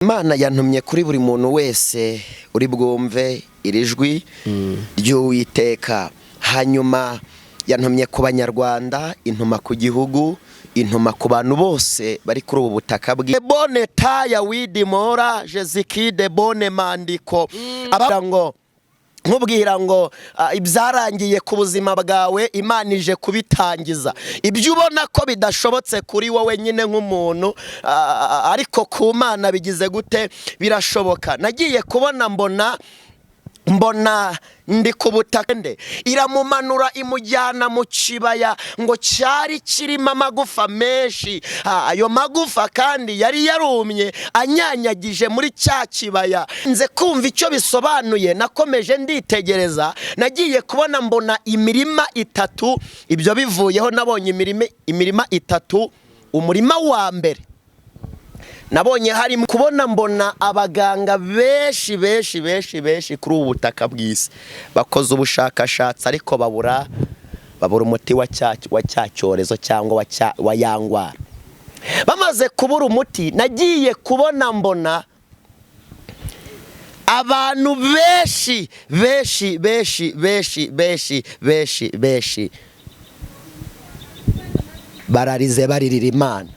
Imana yantumye kuri buri muntu wese uri bwumve iri jwi ry'Uwiteka. Hanyuma yantumye ku Banyarwanda, intuma ku gihugu, intuma ku bantu bose bari kuri ubu butaka bwe. Bone taya widimora jezikide bone mandiko abavuga ngo nkubwira ngo ibyarangiye ku buzima bwawe, Imana ije kubitangiza. Ibyo ubona ko bidashobotse kuri wowe nyine nk'umuntu, ariko ku Mana bigize gute? Birashoboka. Nagiye kubona mbona ndi ku butaka nde, iramumanura imujyana mu kibaya ngo cyari kirimo amagufa menshi. Ayo magufa kandi yari yarumye anyanyagije muri cya kibaya. Nze kumva icyo bisobanuye, nakomeje nditegereza. Nagiye kubona mbona imirima itatu. Ibyo bivuyeho, nabonye imirima itatu. Umurima wa mbere nabonye harimo kubona mbona abaganga benshi benshi benshi benshi kuri ubu butaka bw'isi bakoze ubushakashatsi, ariko babura umuti wa cya cyorezo cyangwa wa ya ndwara. Bamaze kubura umuti, nagiye kubona mbona abantu benshi benshi benshi benshi benshi benshi benshi bararize, baririra Imana.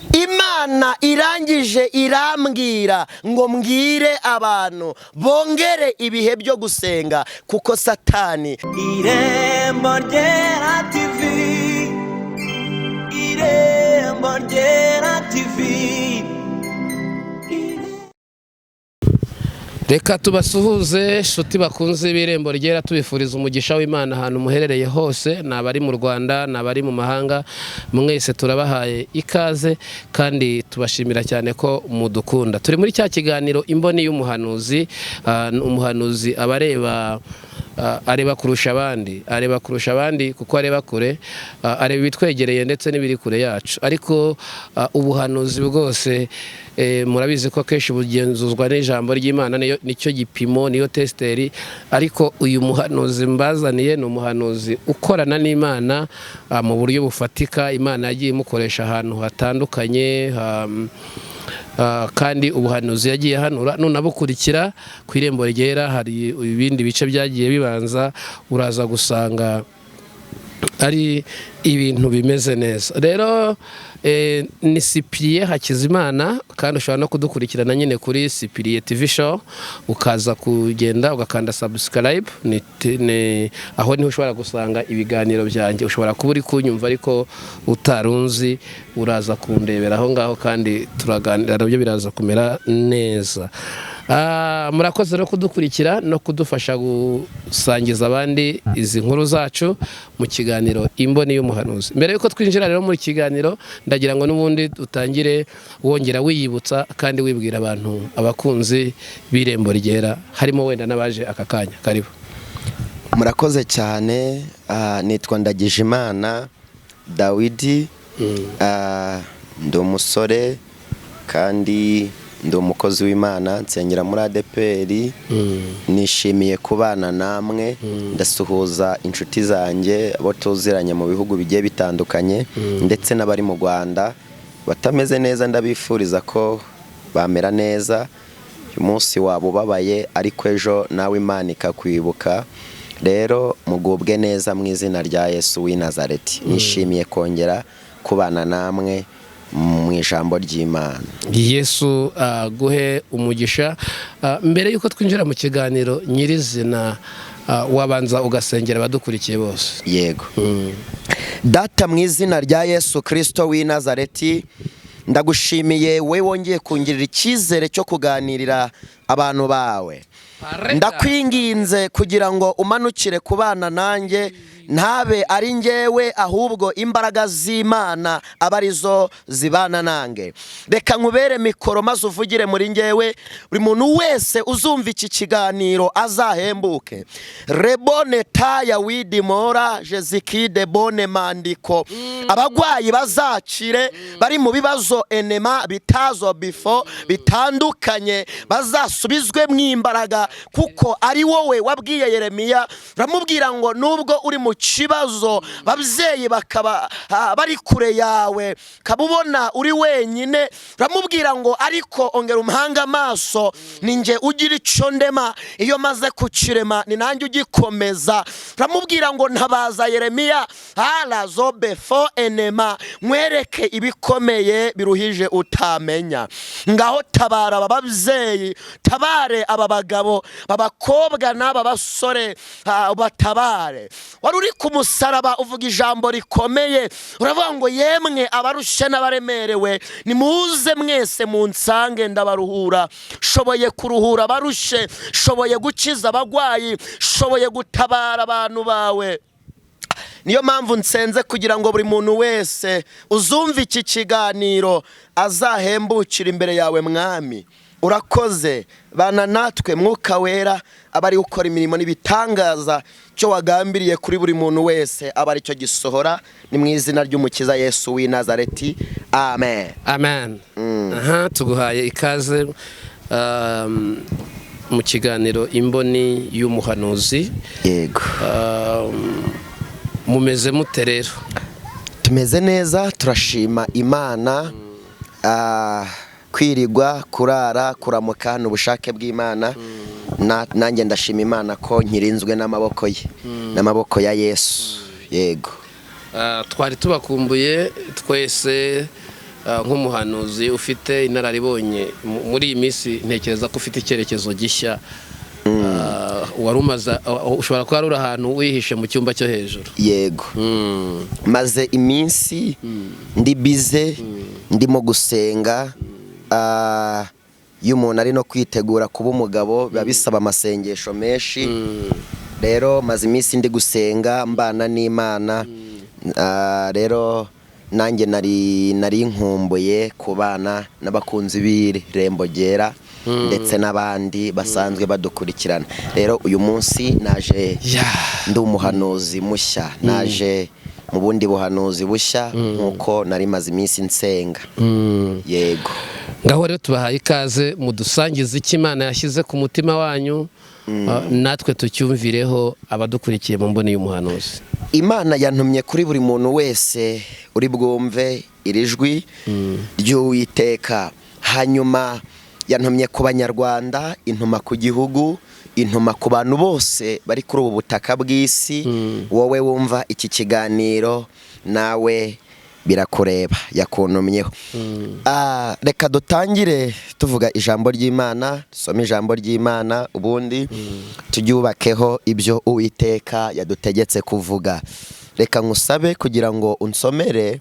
Imana irangije irambwira ngo mbwire abantu bongere ibihe byo gusenga, kuko Satani Irembo Ryera TV, Irembo Ryera TV. Reka tubasuhuze, inshuti bakunze b'Irembo Ryera, tubifuriza umugisha w'Imana ahantu muherereye hose. Ni abari mu Rwanda, ni abari mu mahanga, mwese turabahaye ikaze kandi tubashimira cyane ko mudukunda. Turi muri cya kiganiro Imboni y'Umuhanuzi. Umuhanuzi aba areba, areba kurusha abandi, areba kurusha abandi kuko areba kure, areba ibitwegereye ndetse n'ibiri kure yacu. Ariko ubuhanuzi bwose, murabizi ko akenshi bugenzuzwa n'ijambo ry'Imana, nicyo gipimo, niyo testeur. Ariko uyu muhanuzi mbazaniye ni umuhanuzi ukorana n'Imana mu buryo bufatika. Imana yagiye imukoresha ahantu hatandukanye, kandi ubuhanuzi yagiye ahanura nunabukurikira ku Irembo Ryera, hari ibindi bice byagiye bibanza, uraza gusanga ari ibintu bimeze neza. Rero ni Sipiriye Hakizimana, kandi ushobora no kudukurikirana nyine kuri Sipiriye TV Show, ukaza kugenda ugakanda subscribe. Aho niho ushobora gusanga ibiganiro byanjye. Ushobora kuba uri kunyumva ariko utarunzi, uraza kundebera aho ngaho kandi turaganira, nabyo biraza kumera neza. Murakoze rero kudukurikira no kudufasha gusangiza abandi izi nkuru zacu mu kiganiro Imboni y'Umuhanuzi. Mbere yuko twinjira rero muri kiganiro, ndagira ngo n'ubundi utangire wongera wiyibutsa kandi wibwira abantu, abakunzi b'Irembo Ryera, harimo wenda n'abaje aka kanya. Karibu. Murakoze cyane. Nitwa Ndagijimana Dawidi. Ndi umusore kandi ndi umukozi w'Imana, nsengera muri ADEPR. Nishimiye kubana namwe. Ndasuhuza inshuti zanjye, abo tuziranye mu bihugu bigiye bitandukanye, ndetse n'abari mu Rwanda batameze neza, ndabifuriza ko bamera neza. Uyu munsi waba ubabaye, ariko ejo nawe Imana ikakwibuka. Rero mugubwe neza mu izina rya Yesu w'i Nazareti. Nishimiye kongera kubana namwe mu ijambo ry'Imana. Yesu aguhe umugisha. Mbere y'uko twinjira mu kiganiro nyirizina, wabanza ugasengera abadukurikiye bose. Yego. Data, mu izina rya Yesu Kirisito w'i Nazareti, ndagushimiye we wongeye kungirira icyizere cyo kuganirira abantu bawe. Ndakwinginze kugira ngo umanukire ku bana nanjye, ntabe ari njyewe, ahubwo imbaraga z'Imana aba arizo zibana nange. Reka nkubere mikoro maze uvugire muri njyewe, buri muntu wese uzumva iki kiganiro azahembuke. Rebone taya widimora jezikide bone mandiko, abagwayi bazakire, bari mu bibazo enema bitazo bifo bitandukanye bazasubizwe mu imbaraga, kuko ari wowe wabwiye Yeremiya, uramubwira ngo nubwo uri mu kibazo, ababyeyi bakaba bari kure yawe, ukaba ubona uri wenyine, uramubwira ngo ariko ongera umuhanga amaso, ni njye ugira icyo ndema, iyo maze kukirema ni nanjye ugikomeza. Uramubwira ngo ntabaza Yeremiya harazo befo enema, mwereke ibikomeye biruhije utamenya. Ngaho tabara aba babyeyi, tabare aba bagabo, abakobwa n'aba basore, batabare. Wari uri ku musaraba uvuga ijambo rikomeye, uravuga ngo yemwe abarushye n'abaremerewe, nimuze mwese munsange ndabaruhura. Shoboye kuruhura abarushye, shoboye gukiza abagwayi, shoboye gutabara abantu bawe. Niyo mpamvu nsenze kugira ngo buri muntu wese uzumva iki kiganiro azahembukire imbere yawe mwami. Urakoze, bana natwe Mwuka Wera, aba ari gukora imirimo n'ibitangaza, cyo wagambiriye kuri buri muntu wese aba aricyo gisohora. Ni mu izina ry'Umukiza Yesu w'i Nazareti, amen. Amen. Aha tuguhaye ikaze mu kiganiro Imboni y'Umuhanuzi. Yego. Mumeze mute rero? Tumeze neza, turashima Imana. Kwirigwa, kurara, kuramuka ni ubushake bw'Imana. Nanjye ndashima Imana ko nkirinzwe n'amaboko ye, n'amaboko ya Yesu, yego. Twari tubakumbuye twese. Nk'umuhanuzi ufite inararibonye muri iyi minsi, ntekereza ko ufite icyerekezo gishya. Wari umaze, ushobora kuba uri ahantu wihishe mu cyumba cyo hejuru. Yego, maze iminsi ndi busy, ndimo gusenga. Iyo umuntu ari no kwitegura kuba umugabo biba bisaba amasengesho menshi. Rero maze iminsi ndi gusenga, mbana n'Imana. Rero nanjye nari nkumbuye kubana n'abakunzi b'Irembo Ryera ndetse n'abandi basanzwe badukurikirana. Rero uyu munsi naje ndi umuhanuzi mushya, naje mu bundi buhanuzi bushya nk'uko nari maze iminsi nsenga, yego. Ngaho rero tubahaye ikaze, mudusangize icyo Imana yashyize ku mutima wanyu, natwe tucyumvireho abadukurikiye mu Mboni y'Umuhanuzi. Imana yantumye kuri buri muntu wese uri bwumve iri jwi ry'Uwiteka. Hanyuma yantumye ku Banyarwanda, intuma ku gihugu, intuma ku bantu bose bari kuri ubu butaka bw'isi. Wowe wumva iki kiganiro, nawe birakureba, yakuntumyeho. Reka dutangire tuvuga ijambo ry'Imana, dusome ijambo ry'Imana, ubundi turyubakeho ibyo Uwiteka yadutegetse kuvuga. Reka nkusabe kugira ngo unsomere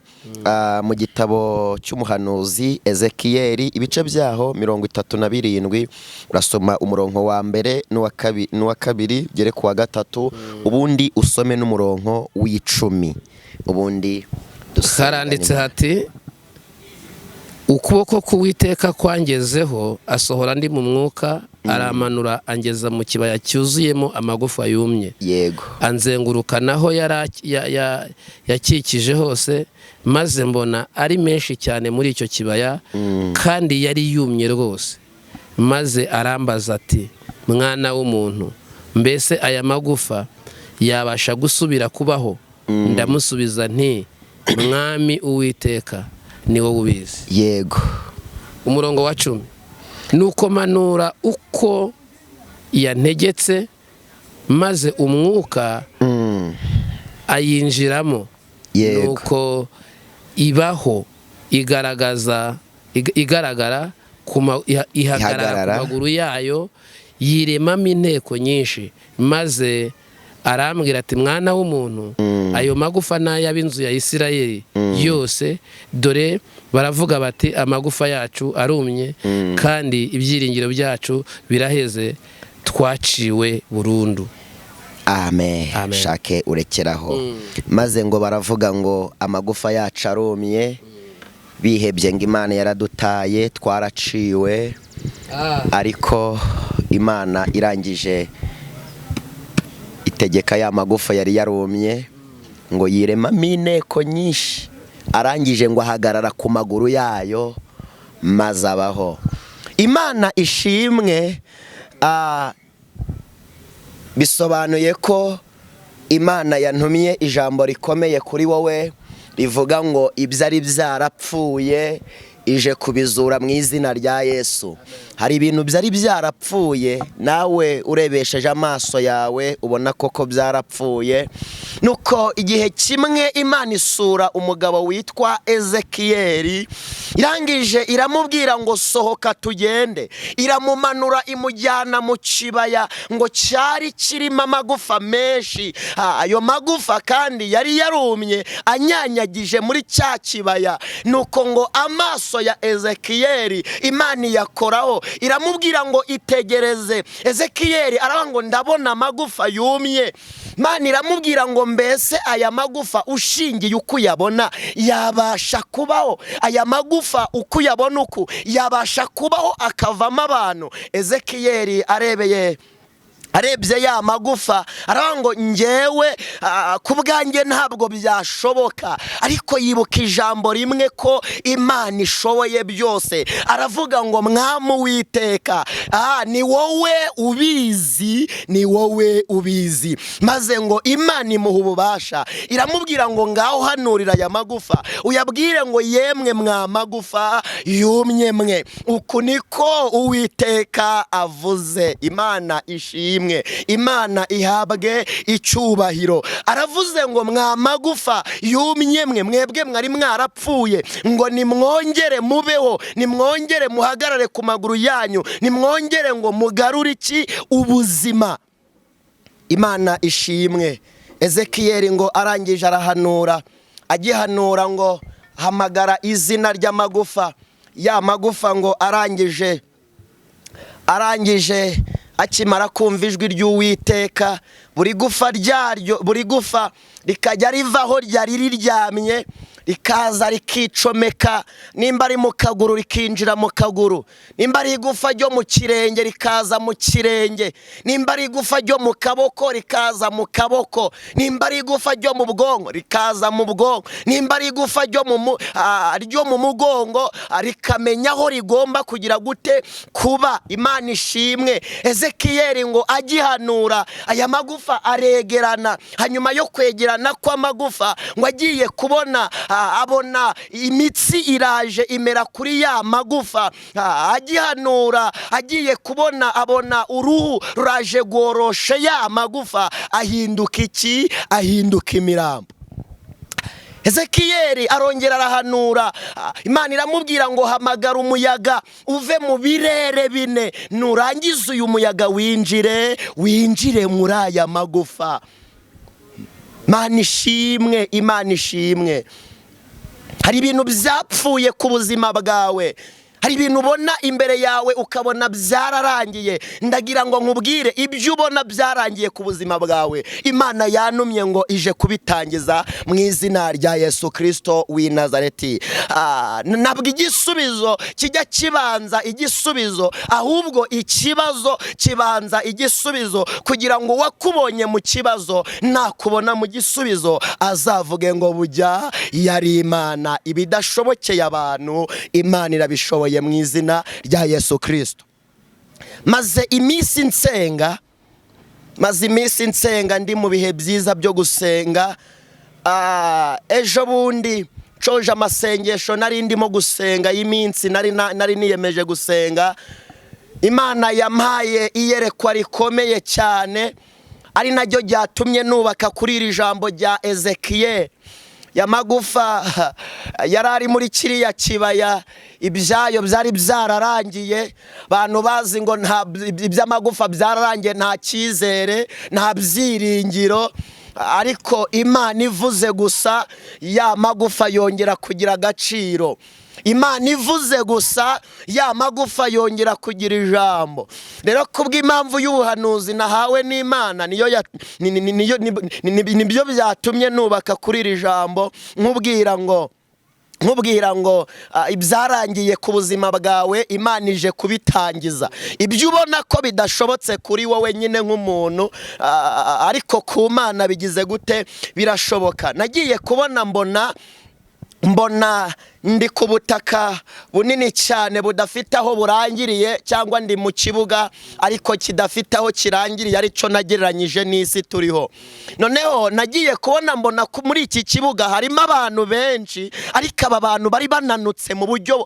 mu gitabo cy'umuhanuzi Ezekiyeli, ibice byaho 37, urasoma umurongo wa mbere n'uwa kabiri ugere ku wa gatatu, ubundi usome n'umurongo w'10, ubundi dusengane. Haranditse hati: "Ukuboko k'Uwiteka kwangezeho, asohora ndi mu mwuka, aramanura angeza mu kibaya cyuzuyemo amagufa yumye. Anzenguruka naho yari yakikije hose, maze mbona ari menshi cyane muri icyo kibaya, kandi yari yumye rwose. Maze arambaza ati: 'Mwana w'umuntu, mbese aya magufa yabasha gusubira kubaho?' Ndamusubiza nti: 'Mwami Uwiteka, ni wowe ubizi.'" Umurongo wa 10: "Nuko manura uko yantegetse, maze umwuka ayinjiramo, nuko ibaho, igaragaza igaragara ihagarara Ihagarara. ku maguru yayo, yiremamo inteko nyinshi. Maze arambwira ati: 'Mwana w'umuntu, ayo magufa ni ay'ab'inzu ya Isirayeli yose. Dore baravuga bati: amagufa yacu arumye, kandi ibyiringiro byacu biraheze, twaciwe burundu.'" Amen. Amen. Shake urekeraho. Maze ngo baravuga ngo amagufa yacu arumye, bihebye, ngo Imana yaradutaye, twaraciwe. Ariko Imana irangije itegeka ya magufa yari yarumye ngo yiremamo inteko nyinshi. Arangije ngo ahagarara ku maguru yayo, maze abaho. Imana ishimwe. Bisobanuye ko Imana yantumye ijambo rikomeye kuri wowe rivuga ngo ibyari byarapfuye ije kubizura mu izina rya Yesu. Hari ibintu byari byarapfuye nawe urebesheje amaso yawe ubona koko byarapfuye. Nuko igihe kimwe Imana isura umugabo witwa Ezekiyeli, irangije iramubwira ngo sohoka tugende. Iramumanura imujyana mu kibaya ngo cyari kirimo amagufa menshi. Ayo magufa kandi yari yarumye anyanyagije muri cya kibaya. Nuko ngo amaso ya Ezekiyeli Imana iyakoraho, iramubwira ngo itegereze. Ezekiyeli aravuga ngo ndabona amagufa yumye. Imana iramubwira ngo mbese aya magufa ushingiye uko uyabona yabasha kubaho? Aya magufa uko uyabona uku yabasha kubaho akavamo abantu? Ezekiyeli arebye ya magufa aravuga ngo njyewe ku bwanjye ntabwo byashoboka. Ariko yibuka ijambo rimwe ko Imana ishoboye byose, aravuga ngo Mwami Uwiteka, ni wowe ubizi, ni wowe ubizi. Maze ngo Imana imuha ububasha, iramubwira ngo ngaho hanurira aya magufa uyabwire ngo yemwe mwa magufa yumye mwe, uku niko Uwiteka avuze. Imana ishimwe, Imana ihabwe icyubahiro. Aravuze ngo mwa magufa yumye mwe, mwebwe mwari mwarapfuye, ngo nimwongere mubeho, nimwongere muhagarare ku maguru yanyu, nimwongere ngo mugarure iki? Ubuzima. Imana ishimwe. Ezekiyeli ngo arangije arahanura, agihanura ngo hamagara izina ry'amagufa. Ya magufa ngo arangije akimara kumva ijwi ry'Uwiteka, buri gufa ryaryo, buri gufa rikajya rivaho ryari riryamye, rikaza rikicomeka, nimba ari mu kaguru rikinjira mu kaguru, nimba ari igufa ryo mu kirenge rikaza mu kirenge, nimba ari igufa ryo mu kaboko rikaza mu kaboko, nimba ari igufa ryo mu bwonko rikaza mu bwonko, nimba ari igufa ryo mu mugongo rikamenya aho rigomba kugira gute kuba. Imana ishimwe. Ezekiyeli ngo agihanura aya magufa aregerana. Hanyuma yo kwegerana kw'amagufa ngo agiye kubona abona imitsi iraje imera kuri ya magufa. Agihanura agiye kubona abona uruhu ruraje rworoshe ya magufa, ahinduka iki? Ahinduka imirambo. Ezekiyeli arongera arahanura, Imana iramubwira ngo hamagara umuyaga uve mu birere bine, nurangiza uyu muyaga winjire muri aya magufa. Imana ishimwe, Imana ishimwe. Hari ibintu byapfuye ku buzima bwawe, hari ibintu ubona imbere yawe ukabona byararangiye. Ndagira ngo nkubwire, ibyo ubona byarangiye ku buzima bwawe, Imana yantumye ngo ije kubitangiza mu izina rya Yesu Kristo w'i Nazareti. Ntabwo igisubizo kijya kibanza igisubizo, ahubwo ikibazo kibanza igisubizo, kugira ngo uwakubonye mu kibazo nakubona mu gisubizo azavuge ngo bujya yari Imana. Ibidashobokeye abantu Imana irabishoboye mu izina rya Yesu Kristo. Maze iminsi nsenga, ndi mu bihe byiza byo gusenga. Ejo bundi ncoje amasengesho nari ndimo gusenga y'iminsi nari niyemeje gusenga. Imana yampaye iyerekwa rikomeye cyane, ari naryo ryatumye nubaka kuri iri jambo rya Ezekiyeli. Ya magufa yari ari muri kiriya kibaya, ibyayo byari byararangiye. Abantu bazi ngo nta iby'amagufa byararangiye, nta cyizere, nta byiringiro. Ariko Imana ivuze gusa, ya magufa yongera kugira agaciro. Imana ivuze gusa, ya magufa yongera kugira ijambo. Rero kubw'impamvu y'ubuhanuzi nahawe n'Imana, nibyo byatumye nubaka kuri iri jambo, nkubwira ngo ibyarangiye ku buzima bwawe Imana ije kubitangiza. Ibyo ubona ko bidashobotse kuri wowe nyine nk'umuntu, ariko ku Mana bigize gute? Birashoboka. Nagiye kubona mbona Mbona ndi ku butaka bunini cyane budafite aho burangiriye, cyangwa ndi mu kibuga ariko kidafite aho kirangiriye, aricyo nagereranyije n'isi turiho. Noneho nagiye kubona mbona ko muri iki kibuga harimo abantu benshi, ariko aba bantu bari bananutse mu buryo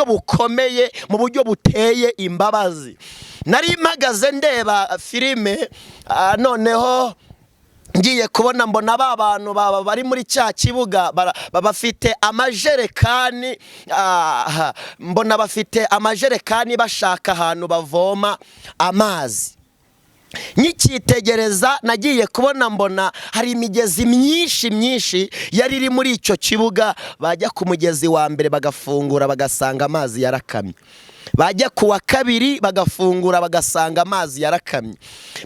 bukomeye, mu buryo buteye imbabazi. Nari mpagaze ndeba filime, noneho ngiye kubona mbona ba bantu bari muri cya kibuga bafite amajerekani, mbona bafite amajerekani bashaka ahantu bavoma amazi. Nkikitegereza, nagiye kubona mbona hari imigezi myinshi myinshi yari iri muri icyo kibuga. Bajya ku mugezi wa mbere bagafungura, bagasanga amazi yarakamye. Bajya ku wa kabiri bagafungura, bagasanga amazi yarakamye.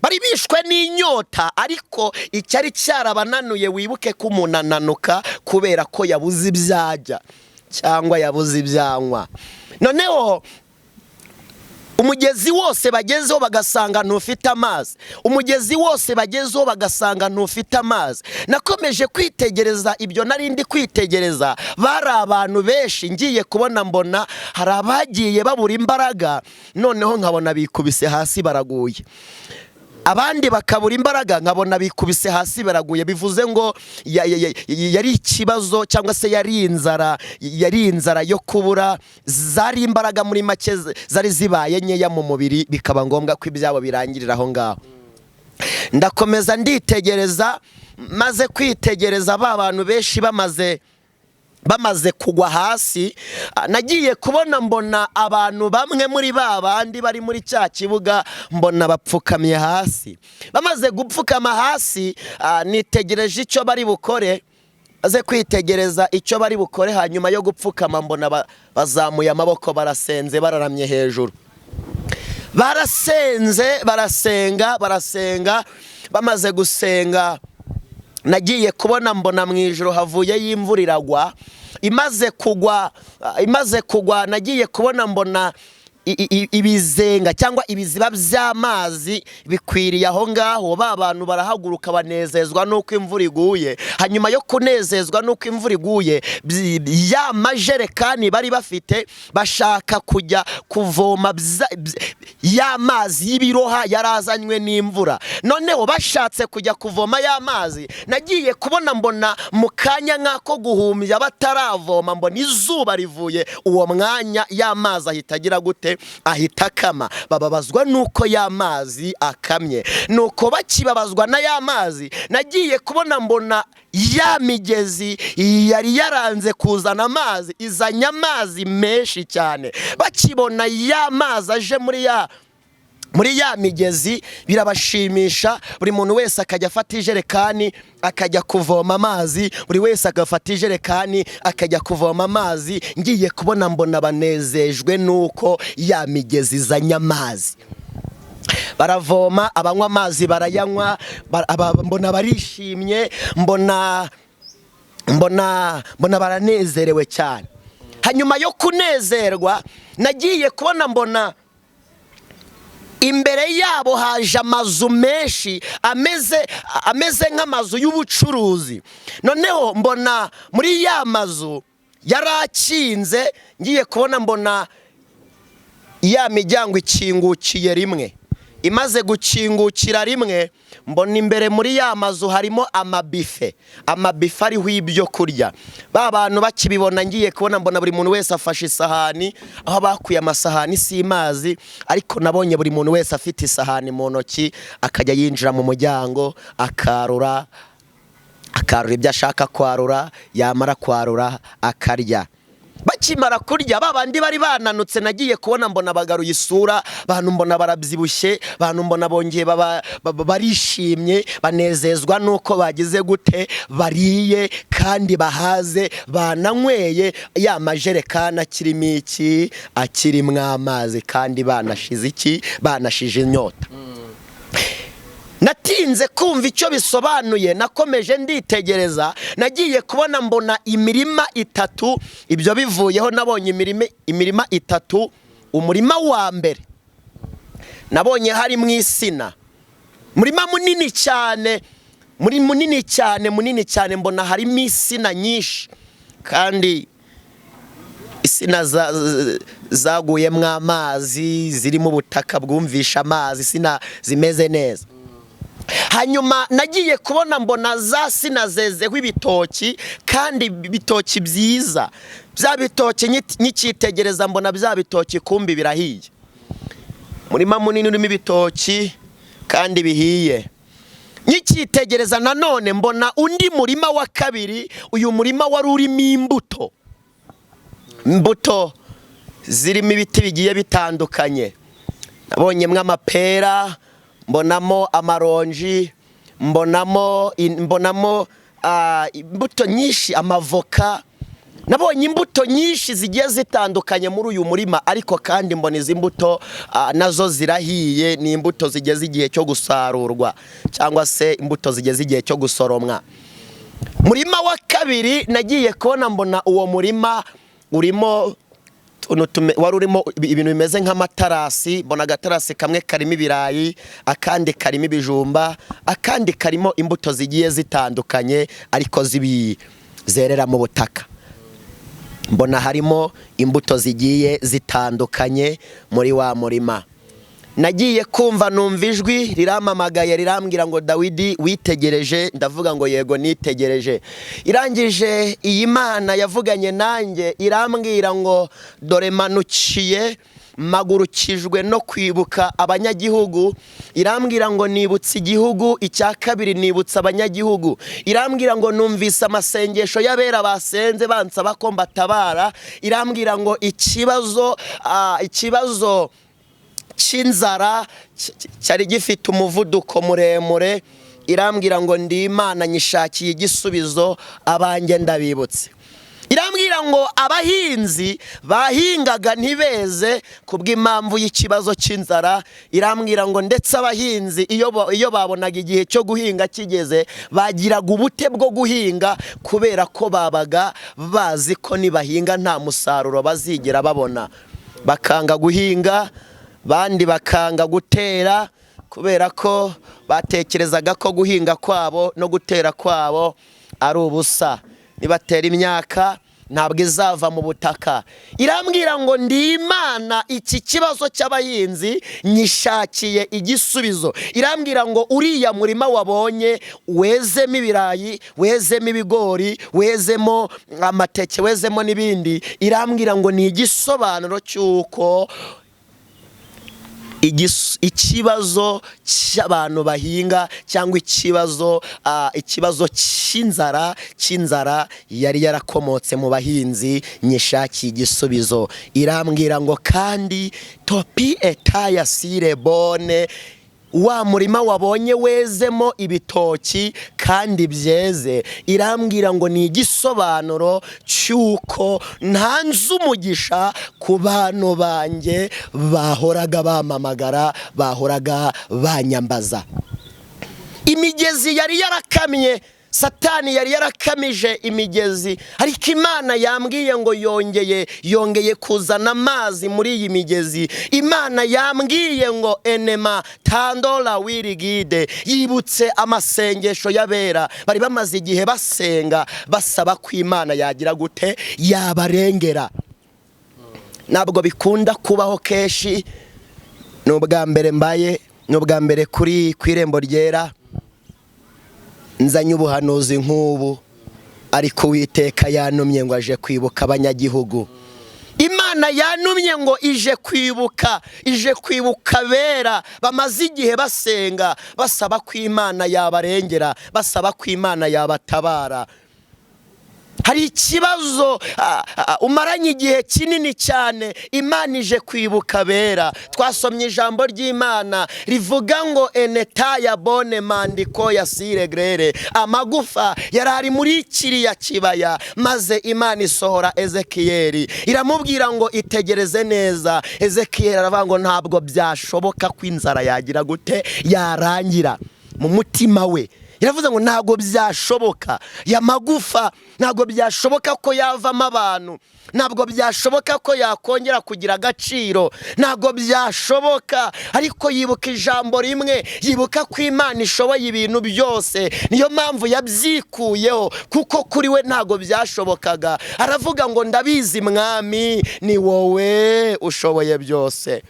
Bari bishwe n'inyota, ariko icyari cyarabananuye, wibuke ko umuntu ananuka kubera ko yabuze ibyo arya cyangwa yabuze ibyo anywa. Noneho umugezi wose bagezeho bagasanga ntufite amazi, umugezi wose bagezeho bagasanga ntufite amazi. Nakomeje kwitegereza ibyo nari ndi kwitegereza. Bari abantu benshi. Ngiye kubona mbona hari abagiye babura imbaraga, noneho nkabona bikubise hasi baraguye. Abandi bakabura imbaraga, nkabona bikubise hasi baraguye. Bivuze ngo yari ikibazo cyangwa se yari inzara, yari inzara yo kubura, zari imbaraga muri make zari zibaye nkeya mu mubiri, bikaba ngombwa ko ibyabo birangirira aho ngaho. Ndakomeza nditegereza. Maze kwitegereza ba bantu benshi bamaze kugwa hasi, nagiye kubona mbona abantu bamwe muri ba bandi bari muri cya kibuga, mbona bapfukamye hasi. Bamaze gupfukama hasi, nitegereje icyo bari bukore. Maze kwitegereza icyo bari bukore hanyuma yo gupfukama, mbona bazamuye amaboko, barasenze, bararamye hejuru, barasenze, barasenga, barasenga. Bamaze gusenga, nagiye kubona mbona mu ijoro havuyeyo imvura iragwa. Imaze kugwa, nagiye kubona mbona ibizenga cyangwa ibiziba by'amazi bikwiriye aho ngaho. Ba bantu barahaguruka, banezezwa n'uko imvura iguye. Hanyuma yo kunezezwa n'uko imvura iguye, ya majerekani bari bafite bashaka kujya kuvoma ya mazi y'ibiroha yarazanywe n'imvura. Noneho bashatse kujya kuvoma ya mazi, nagiye kubona mbona mu kanya nk'ako guhumbya, bataravoma, mbona izuba rivuye uwo mwanya, ya mazi ahita agira gute? Ahita akama. Bababazwa n'uko ya mazi akamye. Nuko bakibabazwa na ya mazi, nagiye kubona mbona ya migezi yari yaranze kuzana amazi izanye amazi menshi cyane. Bakibona ya mazi aje muri ya migezi, birabashimisha. Buri muntu wese akajya afata ijerekani akajya kuvoma amazi, buri wese agafata ijerekani akajya kuvoma amazi. Ngiye kubona mbona banezejwe n'uko ya migezi izanye amazi, baravoma, abanywa amazi barayanywa, mbona barishimye, mbona baranezerewe cyane. Hanyuma yo kunezerwa, nagiye kubona mbona imbere yabo haje amazu menshi ameze nk'amazu y'ubucuruzi. Noneho mbona muri ya mazu yari akinze, ngiye kubona mbona ya miryango ikingukiye rimwe. Imaze gukingukira rimwe, mbona imbere muri ya mazu harimo amabife, amabife ariho ibyo kurya. Ba bantu bakibibona, ngiye kubona mbona buri muntu wese afashe isahani. Aho bakuye amasahani si mazi, ariko nabonye buri muntu wese afite isahani mu ntoki, akajya yinjira mu muryango akarura, akarura ibyo ashaka kwarura, yamara kwarura akarya. Bakimara kurya, ba bandi bari bananutse, nagiye kubona mbona bagaruye isura. Bantu mbona barabyibushye, bantu mbona bongeye barishimye, banezezwa n'uko bagize gute? Bariye kandi bahaze, bananyweye, ya majerekani akirimo iki? Akirimo amazi, kandi banashize iki? Banashije inyota. Natinze kumva icyo bisobanuye. Nakomeje nditegereza. Nagiye kubona mbona imirima itatu. Ibyo bivuyeho, nabonye imirima itatu. Umurima wa mbere nabonye harimo insina, umurima munini cyane, muri munini cyane, munini cyane. Mbona harimo insina nyinshi. Kandi insina zaguyemo amazi, zirimo ubutaka bwumvisha amazi, insina zimeze neza. Hanyuma nagiye kubona mbona za sina zezeho ibitoki, kandi ibitoki byiza. Bya bitoki nyikitegereza mbona bya bitoki kumbi birahiye. Umurima munini urimo ibitoki kandi bihiye. Nyikitegereza nanone mbona undi murima wa kabiri. Uyu murima wari urimo imbuto, imbuto zirimo ibiti bigiye bitandukanye. Nabonyemo amapera, mbonamo amaronji, mbonamo imbuto nyinshi, amavoka. Nabonye imbuto nyinshi zigiye zitandukanye muri uyu murima, ariko kandi mbona izi mbuto nazo zirahiye. Ni imbuto zigeze igihe cyo gusarurwa, cyangwa se imbuto zigeze igihe cyo gusoromwa. Murima wa kabiri, nagiye kubona mbona uwo murima urimo wari urimo ibintu bimeze nk'amatarasi. Mbona agatarasi kamwe karimo ibirayi, akandi karimo ibijumba, akandi karimo imbuto zigiye zitandukanye, ariko zerera mu butaka. Mbona harimo imbuto zigiye zitandukanye muri wa murima. Nagiye kumva numva ijwi rirampamagaye, rirambwira ngo: "Dawidi, witegereje?" Ndavuga ngo: "Yego, nitegereje." Irangije, iyi Mana yavuganye nanjye irambwira ngo: "Dore manukiye, mpagurukijwe no kwibuka abanyagihugu." Irambwira ngo: "Nibutse igihugu, icya kabiri nibutse abanyagihugu." Irambwira ngo: "Numvise amasengesho y'abera basenze bansaba ko mbatabara." Irambwira ngo ikibazo cy'inzara cyari gifite umuvuduko muremure. Irambwira ngo: "Ndi Imana, nyishakiye igisubizo, abanjye ndabibutse." Irambwira ngo abahinzi bahingaga ntibeze kubw'impamvu y'ikibazo cy'inzara. Irambwira ngo ndetse abahinzi iyo babonaga igihe cyo guhinga kigeze, bagiraga ubute bwo guhinga, kubera ko babaga bazi ko nibahinga nta musaruro bazigera babona. Bakanga guhinga, bandi bakanga gutera, kubera ko batekerezaga ko guhinga kwabo no gutera kwabo ari ubusa, nibatera imyaka ntabwo izava mu butaka. Irambwira ngo: "Ndi Imana, iki kibazo cy'abahinzi nyishakiye igisubizo." Irambwira ngo uriya murima wabonye wezemo ibirayi, wezemo ibigori, wezemo amateke, wezemo n'ibindi, irambwira ngo ni igisobanuro cy'uko ikibazo cy'abantu bahinga, cyangwa ikibazo cy'inzara yari yarakomotse mu bahinzi, nyishakiye igisubizo. Irambwira ngo kandi topi etaya sire bone, wa murima wabonye wezemo ibitoki kandi byeze, irambwira ngo ni igisobanuro cy'uko ntanze umugisha ku bantu banjye bahoraga bampamagara, bahoraga banyambaza. Imigezi yari yarakamye, Satani yari yarakamije imigezi, ariko Imana yambwiye ngo yongeye kuzana amazi muri iyi migezi. Imana yambwiye ngo enema tandora wirigide, yibutse amasengesho y'abera bari bamaze igihe basenga, basaba ko Imana yagira gute? Yabarengera. Ntabwo bikunda kubaho kenshi, ni ubwa mbere mbaye, ni ubwa mbere kuri ku Irembo Ryera nzanye ubuhanuzi nk'ubu, ariko Uwiteka yanumye ngo aje kwibuka abanyagihugu. Imana yanumye ngo ije kwibuka abera bamaze igihe basenga, basaba ko Imana yabarengera, basaba ko Imana yabatabara. Hari ikibazo umaranye igihe kinini cyane, Imana ije kwibuka abera. Twasomye ijambo ry'Imana rivuga ngo enetaya bone mandiko ya siregrere, amagufa yari ari muri kiriya kibaya, maze Imana isohora Ezekiyeli, iramubwira ngo: "Itegereze neza." Ezekiyeli aravuga ngo ntabwo byashoboka ko inzara yagira gute? Yarangira. Mu mutima we. Iravuze ngo ntabwo byashoboka, ya magufa ntabwo byashoboka ko yavamo abantu, ntabwo byashoboka ko yakongera kugira agaciro, ntabwo byashoboka. Ariko yibuka ijambo rimwe, yibuka ko Imana ishoboye ibintu byose, niyo mpamvu yabyikuyeho, kuko kuri we ntabwo byashobokaga. Aravuga ngo ndabizi mwami, ni wowe ushoboye byose.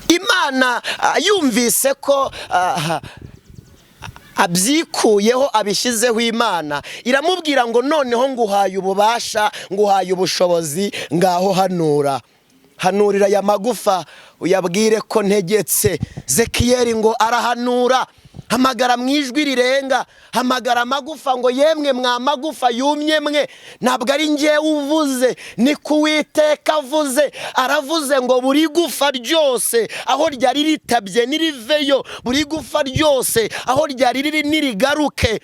Imana yumvise ko abyikuyeho, abishyizeho Imana iramubwira ngo noneho nguhaye ububasha, nguhaye ubushobozi, ngaho hanura, hanurira aya magufa uyabwire ko ntegetse. Zekiyeli ngo arahanura, hamagara mu ijwi rirenga, hamagara amagufa ngo yemwe mwa magufa yumye mwe, ntabwo ari ngewe uvuze, ni ku Uwiteka avuze. Aravuze ngo buri gufa ryose aho ryari ritabye niriveyo, buri gufa ryose aho ryari riri nirigaruke.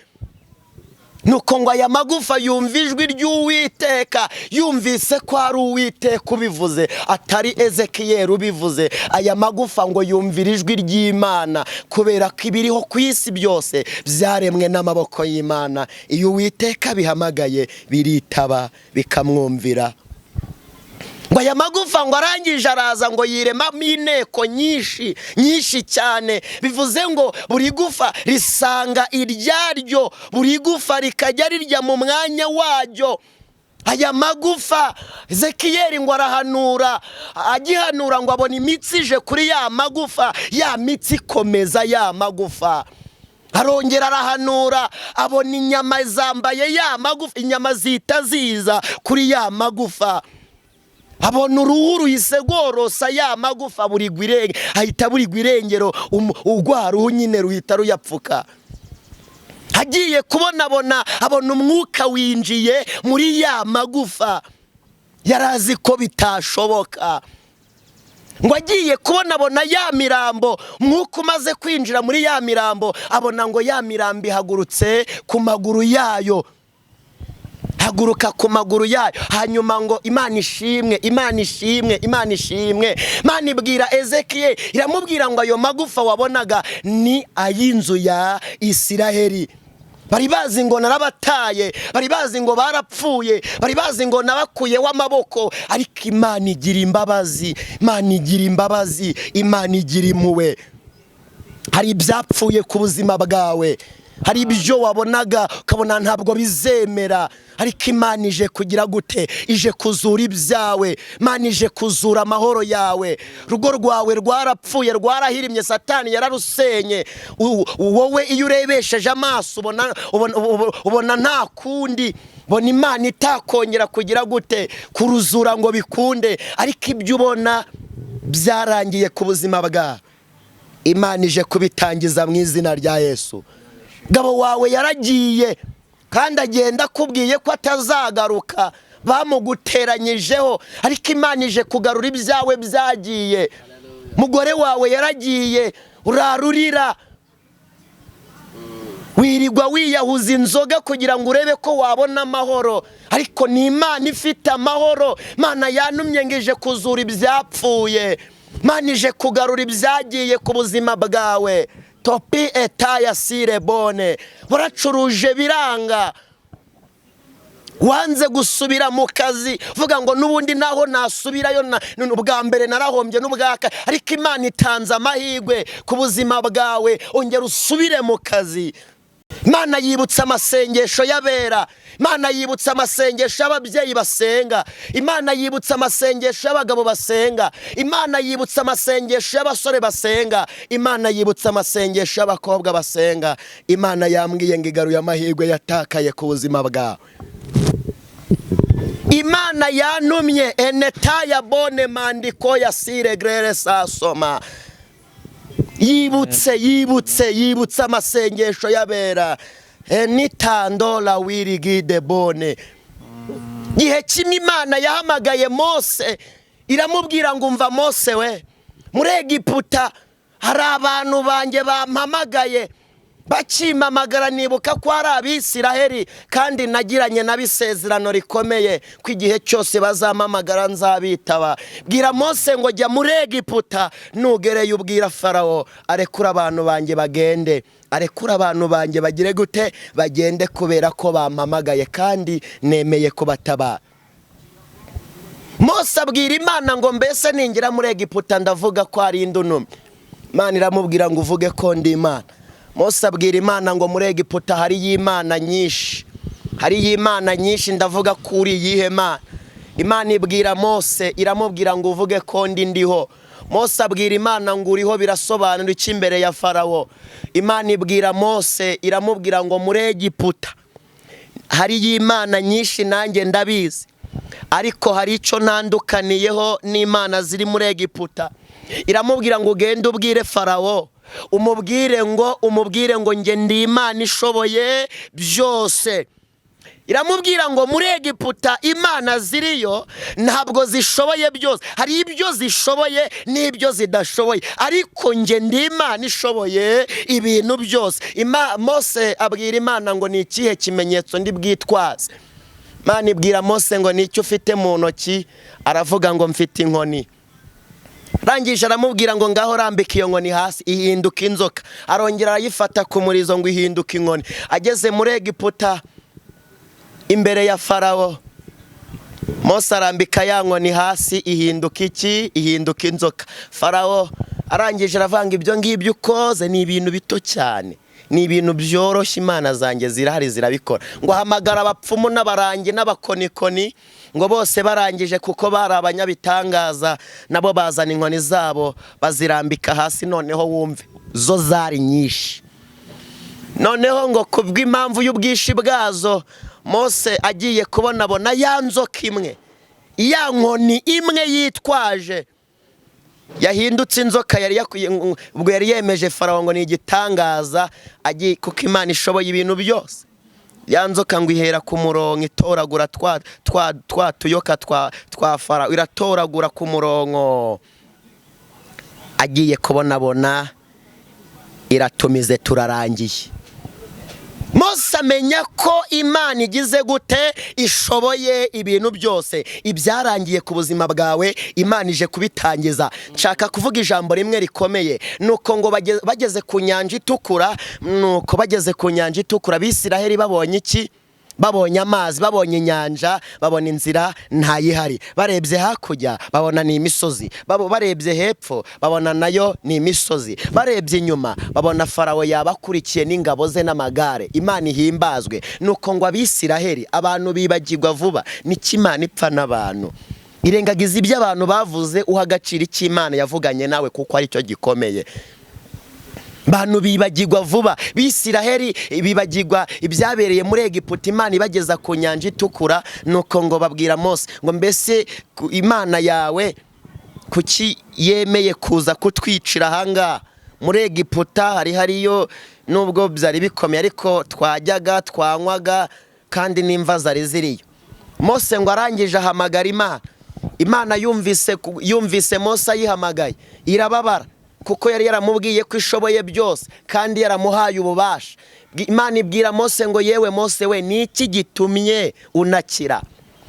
Nuko ngo aya magufa yumva ijwi ry'Uwiteka, yumvise ko ari Uwiteka ubivuze, atari Ezekiyeli ubivuze. Aya magufa ngo yumvire ijwi ry'Imana, kubera ko ibiriho ku isi byose byaremwe n'amaboko y'Imana. Iyo Uwiteka bihamagaye biritaba bikamwumvira. Ngo aya magufa ngo arangije araza ngo yiremamo inteko nyinshi nyinshi cyane, bivuze ngo buri gufa risanga iryaryo, buri gufa rikajya rirya mu mwanya waryo. Aya magufa Zekiyeli ngo arahanura, agihanura ngo abona imitsi ije kuri ya magufa, ya mitsi ikomeza ya magufa. Arongera arahanura, abona inyama zambaye ya magufa, inyama zihita ziza kuri ya magufa. Abona uruhu ruhise rworosa ya magufa, burigwa irenge, ahita burigwa irengero, urwa ruhu nyine ruhita ruyapfuka. Agiye kubonabona abona umwuka winjiye muri ya magufa, yari azi ko bitashoboka. Ngo agiye kubonabona ya mirambo, umwuka umaze kwinjira muri ya mirambo, abona ngo ya mirambo ihagurutse ku maguru yayo, haguruka ku maguru yayo. Hanyuma ngo Imana ishimwe, Imana ishimwe, Imana ishimwe. Imana ibwira Ezekiyeli, iramubwira ngo ayo magufa wabonaga ni ay'inzu ya Isiraheli. Bari bazi ngo narabataye, bari bazi ngo barapfuye, bari bazi ngo nabakuyeho amaboko, ariko Imana igira imbabazi, Imana igira imbabazi, Imana igira impuhwe. Hari ibyapfuye ku buzima bwawe, hari ibyo wabonaga ukabona ntabwo bizemera, ariko Imana ije kugira gute? Ije kuzura ibyawe, Imana ije kuzura amahoro yawe. Urugo rwawe rwarapfuye, rwarahirimye, Satani yararusenye. Wowe iyo urebesheje amaso ubona nta kundi, bona Imana itakongera kugira gute kuruzura ngo bikunde, ariko ibyo ubona byarangiye ku buzima bwawe, Imana ije kubitangiza mu izina rya Yesu. Gabo wawe yaragiye kandi agenda akubwiye ko atazagaruka, bamuguteranyijeho, ariko Imana ije kugarura ibyawe byagiye. Mugore wawe yaragiye, urarurira, wirirwa wiyahuza inzoga kugira ngo urebe ko wabona amahoro, ariko ni Imana ifite amahoro. Imana yantumye ngo ije kuzura ibyapfuye, Imana ije kugarura ibyagiye ku buzima bwawe. Topi etaya sire bone, waracuruje biranga, wanze gusubira mu kazi, vuga ngo n'ubundi naho nasubirayo, ubwa mbere narahombye n'ubwaka, ariko Imana itanze amahirwe ku buzima bwawe, ongera usubire mu kazi. Imana yibutsa amasengesho y'abera, Imana yibutsa amasengesho y'ababyeyi basenga, Imana yibutsa amasengesho y'abagabo basenga, Imana yibutsa amasengesho y'abasore basenga, Imana yibutsa amasengesho y'abakobwa basenga. Imana yambwiye ngo igaruye amahirwe yatakaye ku buzima bwawe. Imana yantumye enetaya bone mandiko ya sire grere sasoma, yibutse, yibutse, yibutse amasengesho y'abera. Nitandola wirigide bone. Gihe kimwe Imana yahamagaye Mose, iramubwira ngo umva Mose we, muri Egiputa hari abantu banjye bampamagaye, Bakimamagara nibuka ko ari Abisiraheli, kandi nagiranye n'abisezerano rikomeye ko igihe cyose bazampamagara nzabitaba. Bwira Mose ngo jya muri Egiputa, nugereyo ubwira Farawo arekura abantu banjye bagende, arekura abantu banjye bagire gute? Bagende, kubera ko bampamagaye kandi nemeye kubatabara. Mose abwira Imana ngo mbese ningira muri Egiputa ndavuga ko ari indunumye. Imana iramubwira ngo uvuge ko ndi Imana. Mose abwira Imana ngo muri Egiputa hariyo imana nyinshi, hariyo imana nyinshi, ndavuga ko uri iyihe Mana? Imana ibwira Mose, iramubwira ngo uvuge ko ndi ndiho. Mose abwira Imana ngo uriho birasobanura iki imbere ya Farawo? Imana ibwira Mose, iramubwira ngo muri Egiputa hariyo imana nyinshi, nanjye ndabizi, ariko hari icyo ntandukaniyeho n'imana ziri muri Egiputa. Iramubwira ngo ugende ubwire Farawo, umubwire ngo njye ndi Imana ishoboye byose. Iramubwira ngo muri Egiputa imana ziriyo ntabwo zishoboye byose, hari ibyo zishoboye n'ibyo zidashoboye, ariko njye ndi Imana ishoboye ibintu byose. Mose abwira Imana ngo ni ikihe kimenyetso ndi bwitwaze? Imana ibwira Mose ngo ni icyo ufite mu ntoki? Aravuga ngo mfite inkoni. Arangije aramubwira ngo ngaho rambika iyo nkoni hasi, ihinduka inzoka. Arongera arayifata ku murizo ngo ihinduka inkoni. Ageze muri Egiputa imbere ya Farawo, Mose arambika ya nkoni hasi, ihinduka iki? Ihinduka inzoka. Farawo arangije aravanga ibyo ngibyo ukoze ni ibintu bito cyane, ni ibintu byoroshye, imana zanjye zirahari zirabikora. Ngo ahamagara abapfumu n'abarangi n'abakonikoni, ngo bose barangije kuko bari abanyabitangaza, nabo bazana inkoni zabo bazirambika hasi. Noneho wumve zo zari nyinshi. Noneho ngo kubw'impamvu y'ubwinshi bwazo, Mose agiye kubonabona ya nzoka imwe, ya nkoni imwe yitwaje yahindutse inzoka, yari ubwo yari yemeje Farawo ngo ni igitangaza, agiye kuko Imana ishoboye ibintu byose. Ya nzoka ngo ihera ku murongo itoragura twa tuyoka twa Farawo, iratoragura ku murongo. Agiye kubonabona iratumize, turarangiye. Mose amenya ko Imana igize gute? Ishoboye ibintu byose. Ibyarangiye ku buzima bwawe Imana ije kubitangiza. Nshaka kuvuga ijambo rimwe rikomeye. Nuko ngo bageze ku nyanja itukura, nuko bageze ku nyanja itukura, Abisiraheli babonye iki? Babonye amazi, babonye inyanja, babona inzira ntayihari. Barebye hakurya babona ni imisozi, barebye hepfo babona nayo ni imisozi, barebye inyuma babona Farawo yabakurikiye n'ingabo ze n'amagare. Imana ihimbazwe. Nuko ngo Abisiraheli, abantu bibagirwa vuba, niki Imana ipfa n'abantu? Irengagiza ibyo abantu bavuze, uha agaciro icyo Imana yavuganye nawe kuko aricyo gikomeye. Bantu bibagirwa vuba. Bisiraheli bibagirwa ibyabereye muri Egiputa, Imana ibageza ku nyanja itukura. Nuko ngo babwira Mose ngo mbese Imana yawe kuki yemeye kuza kutwicira ahangaha? Muri Egiputa hari hariyo nubwo byari bikomeye, ariko twajyaga twanywaga kandi n'imva zari ziriyo. Mose ngo arangije ahamagara Imana. Imana yumvise Mose ayihamagaye irababara, kuko yari yaramubwiye ko ishoboye byose kandi yaramuhaye ububasha. Imana ibwira Mose ngo yewe Mose we, ni iki gitumye unakira?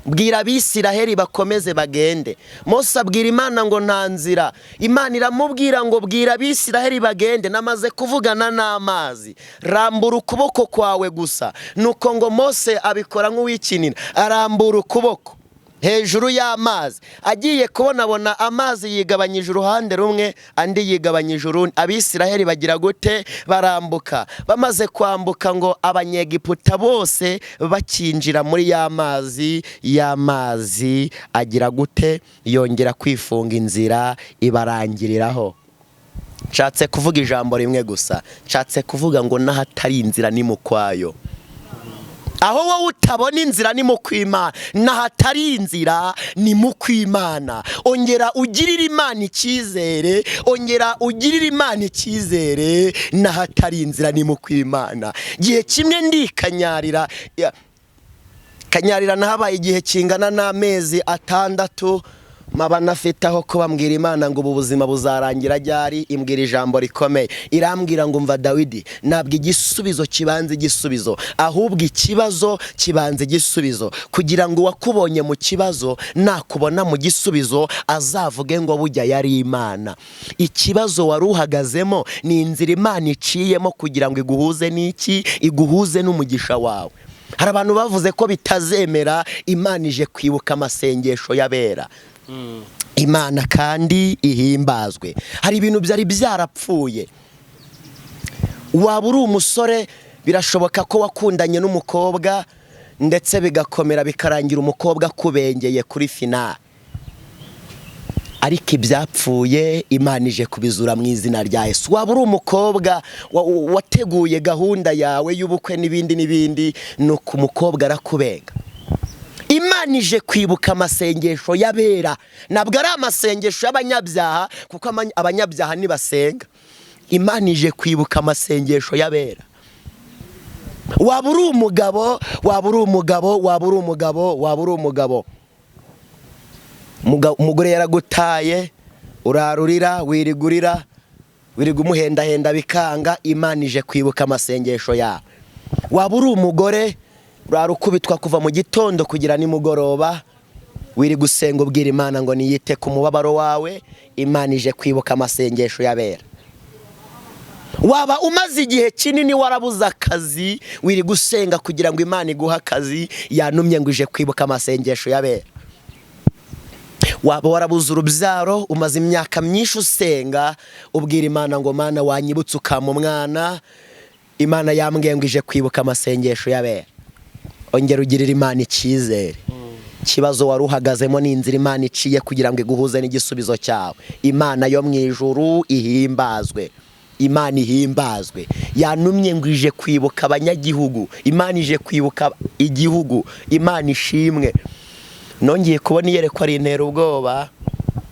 Bwira Abisiraheli bakomeze bagende. Mose abwira Imana ngo nta nzira. Imana iramubwira ngo bwira Abisiraheli bagende, namaze kuvugana n'amazi, rambura ukuboko kwawe gusa. Nuko ngo Mose abikora nk'uwikinira, arambura ukuboko hejuru y'amazi. Agiye kubonabona amazi yigabanyije uruhande rumwe, andi yigabanyije urundi. Abisiraheli bagira gute? Barambuka. Bamaze kwambuka ngo Abanyegiputa bose bakinjira muri ya mazi, y'amazi agira gute? Yongera kwifunga inzira ibarangiriraho. Nshatse kuvuga ijambo rimwe gusa, nshatse kuvuga ngo n'ahatari inzira ni mu kwayo. Aho wowe utabona inzira ni mu kw'Imana, n'ahatari inzira ni mu kw'Imana. Ongera ugirire Imana icyizere, ongera ugirire Imana icyizere, n'ahatari inzira ni mu kw'Imana. Gihe kimwe ndikanyarira, kanyarira nahabaye igihe kingana n'amezi 6. Maba nafite aho kubambwira Imana ngo ubu buzima buzarangira ryari, imbwira ijambo rikomeye, irambwira ngo mva Dawidi, ntabwo igisubizo kibanza igisubizo, ahubwo ikibazo kibanza igisubizo, kugira ngo uwakubonye mu kibazo nakubona mu gisubizo azavuge ngo bujya yari Imana. Ikibazo wari uhagazemo ni inzira Imana iciyemo kugira ngo iguhuze n'iki, iguhuze n'umugisha wawe. Hari abantu bavuze ko bitazemera, Imana ije kwibuka amasengesho y'abera. Imana kandi ihimbazwe. Hari ibintu byari byarapfuye. Waba uri umusore, birashoboka ko wakundanye n'umukobwa ndetse bigakomera bikarangira umukobwa akubengeye kuri finale, ariko ibyapfuye Imana ije kubizura mu izina rya Yesu. Waba uri umukobwa wateguye gahunda yawe y'ubukwe n'ibindi n'ibindi, nuko umukobwa arakubenga. Imana ije kwibuka amasengesho y'abera. Ntabwo ari amasengesho y'abanyabyaha, kuko abanyabyaha ntibasenga. Imana ije kwibuka amasengesho y'abera. Waba uri umugabo, waba uri umugabo, waba uri umugabo, waba uri umugabo, umugore yaragutaye, urarurira, wirigurira, wiriga umuhendahenda bikanga, Imana ije kwibuka amasengesho yawe. Waba uri umugore, urarukubitwa kuva mu gitondo kugira nimugoroba, wiri gusenga ubwira Imana ngo niyite ku mubabaro wawe, Imana ije kwibuka amasengesho y'abera. Waba umaze igihe kinini warabuze akazi, wiri gusenga kugira ngo Imana iguhe akazi, yanumye ngo ije kwibuka amasengesho y'abera. Waba warabuze urubyaro, umaze imyaka myinshi usenga ubwira Imana ngo Mana wanyibutse ukampa umwana, Imana yambwiye ngo ije kwibuka amasengesho y'abera. Ongera ugirira Imana icyizere. Ikibazo wari uhagazemo ni inzira Imana iciye kugira ngo iguhuze n'igisubizo cyawe. Imana yo mu ijuru ihimbazwe. Imana ihimbazwe. Yanumye ngo ije kwibuka abanyagihugu, Imana ije kwibuka igihugu, Imana ishimwe. Nongeye kubona iyerekwa rintera ubwoba,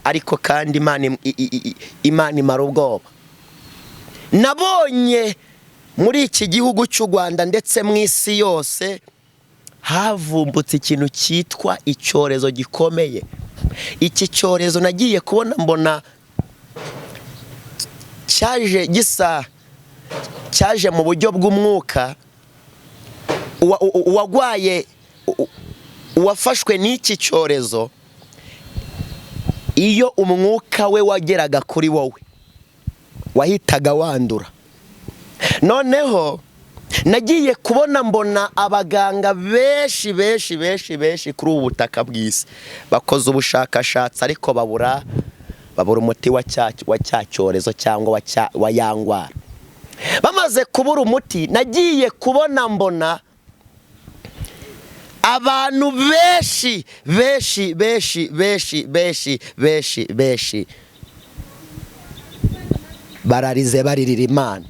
ariko kandi Imana imara ubwoba. Nabonye muri iki gihugu cy'u Rwanda ndetse mu isi yose havumbutse ikintu cyitwa icyorezo gikomeye. Iki cyorezo nagiye kubona mbona cyaje gisa, cyaje mu buryo bw'umwuka. Uwagwaye, uwafashwe n'iki cyorezo, iyo umwuka we wageraga kuri wowe wahitaga wandura. Noneho nagiye kubona mbona abaganga benshi benshi benshi benshi kuri ubu butaka bw'isi bakoze ubushakashatsi, ariko babura umuti wa cya cyorezo cyangwa wa ya ndwara. Bamaze kubura umuti, nagiye kubona mbona abantu benshi benshi benshi benshi benshi benshi benshi bararize baririra Imana.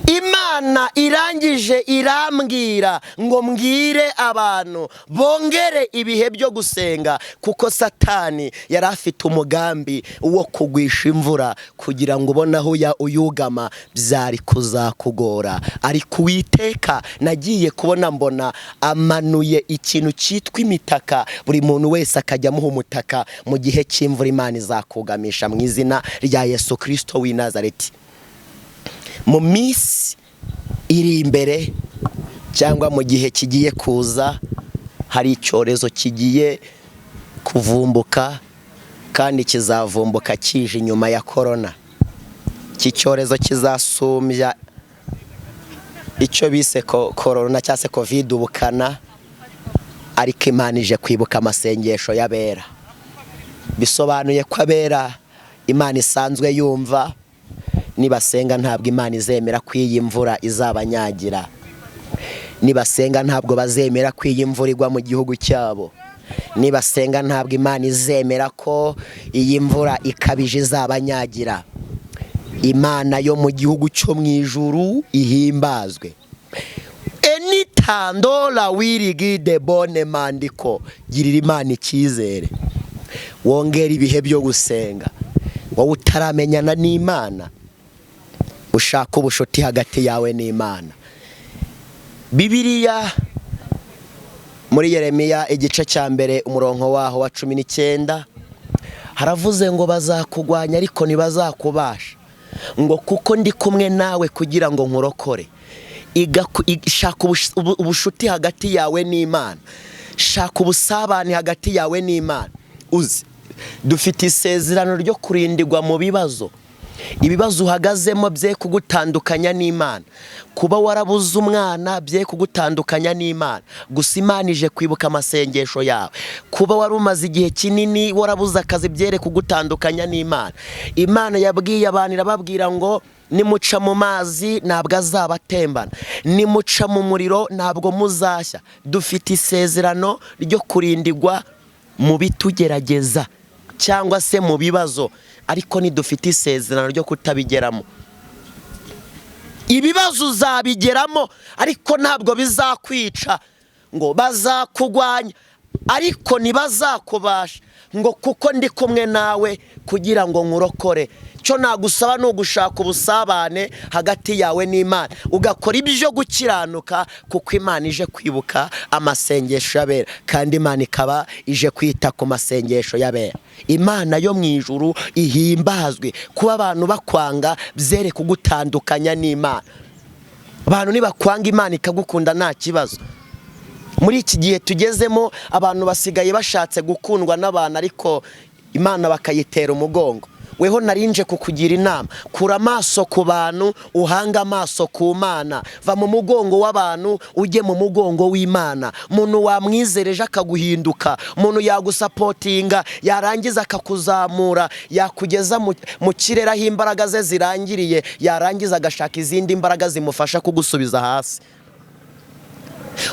Imana irangije irambwira ngo mbwire abantu bongere ibihe byo gusenga, kuko Satani yari afite umugambi wo kugwisha imvura kugira ngo ubone aho uyugama, byari kuzakugora. Ariko Uwiteka nagiye kubona mbona amanuye ikintu cyitwa imitaka, buri muntu wese akajya amuha umutaka mu gihe cy'imvura. Imana izakugamisha mu izina rya Yesu Kristo w'i Nazareti. Mu minsi iri imbere cyangwa mu gihe kigiye kuza, hari icyorezo kigiye kuvumbuka, kandi kizavumbuka kije inyuma ya korona. Iki cyorezo kizasumbya icyo bise korona cyangwa se covid ubukana, ariko Imana ije kwibuka amasengesho y'abera. Bisobanuye ko abera Imana isanzwe yumva, nibasenga ntabwo Imana izemera ko iyi mvura izabanyagira. Nibasenga ntabwo bazemera ko iyi mvura igwa mu gihugu cyabo. Nibasenga ntabwo Imana izemera ko iyi mvura ikabije izabanyagira. Imana yo mu gihugu cyo mu ijuru ihimbazwe. Enitandora wirigide bone mandiko, girira Imana icyizere, wongera ibihe byo gusenga. Wowe utaramenyana n'Imana, ushaka ubushuti hagati yawe n'Imana. Bibiliya Muri Yeremiya igice cya 1 umurongo waho wa 19 haravuze ngo bazakugwanya ariko ntibazakubasha, ngo kuko ndi kumwe nawe kugira ngo nkurokore. Shaka ubushuti hagati yawe n'Imana, shaka ubusabane hagati yawe n'Imana. Uzi dufite isezerano ryo kurindirwa mu bibazo. Ibibazo uhagazemo bye kugutandukanya n'Imana, kuba warabuze umwana bye kugutandukanya n'Imana, gusa Imana ije kwibuka amasengesho yawe. Kuba wari umaze igihe kinini warabuze akazi byere kugutandukanya n'Imana. Imana yabwiye abantu irababwira ngo nimuca mu mazi ntabwo azabatembana, nimuca mu muriro ntabwo muzashya. Dufite isezerano ryo kurindirwa mu bitugerageza cyangwa se mu bibazo, ariko ntidufite isezerano ryo kutabigeramo. Ibibazo uzabigeramo ariko ntabwo bizakwica, ngo bazakugwanya ariko ntibazakubasha, ngo kuko ndi kumwe nawe kugira ngo nkurokore. Cyo nagusaba ni ugushaka ubusabane hagati yawe n'Imana, ugakora ibyo gukiranuka, kuko Imana ije kwibuka amasengesho y'abera, kandi Imana ikaba ije kwita ku masengesho y'abera. Imana yo mu ijuru ihimbazwe. Kuba abantu bakwanga byere kugutandukanya n'Imana. Abantu nibakwanga Imana ikagukunda nta kibazo. Muri iki gihe tugezemo abantu basigaye bashatse gukundwa n'abantu ariko Imana bakayitera umugongo. Weho narinje kukugira inama, kura amaso ku bantu uhanga amaso ku Mana. Va mu mugongo w'abantu ujye mu mugongo w'Imana. Umuntu wamwizereje akaguhinduka, umuntu yagusapotinga yarangiza akakuzamura, yakugeza mu kirere aho imbaraga ze zirangiriye, yarangiza agashaka izindi mbaraga zimufasha kugusubiza hasi.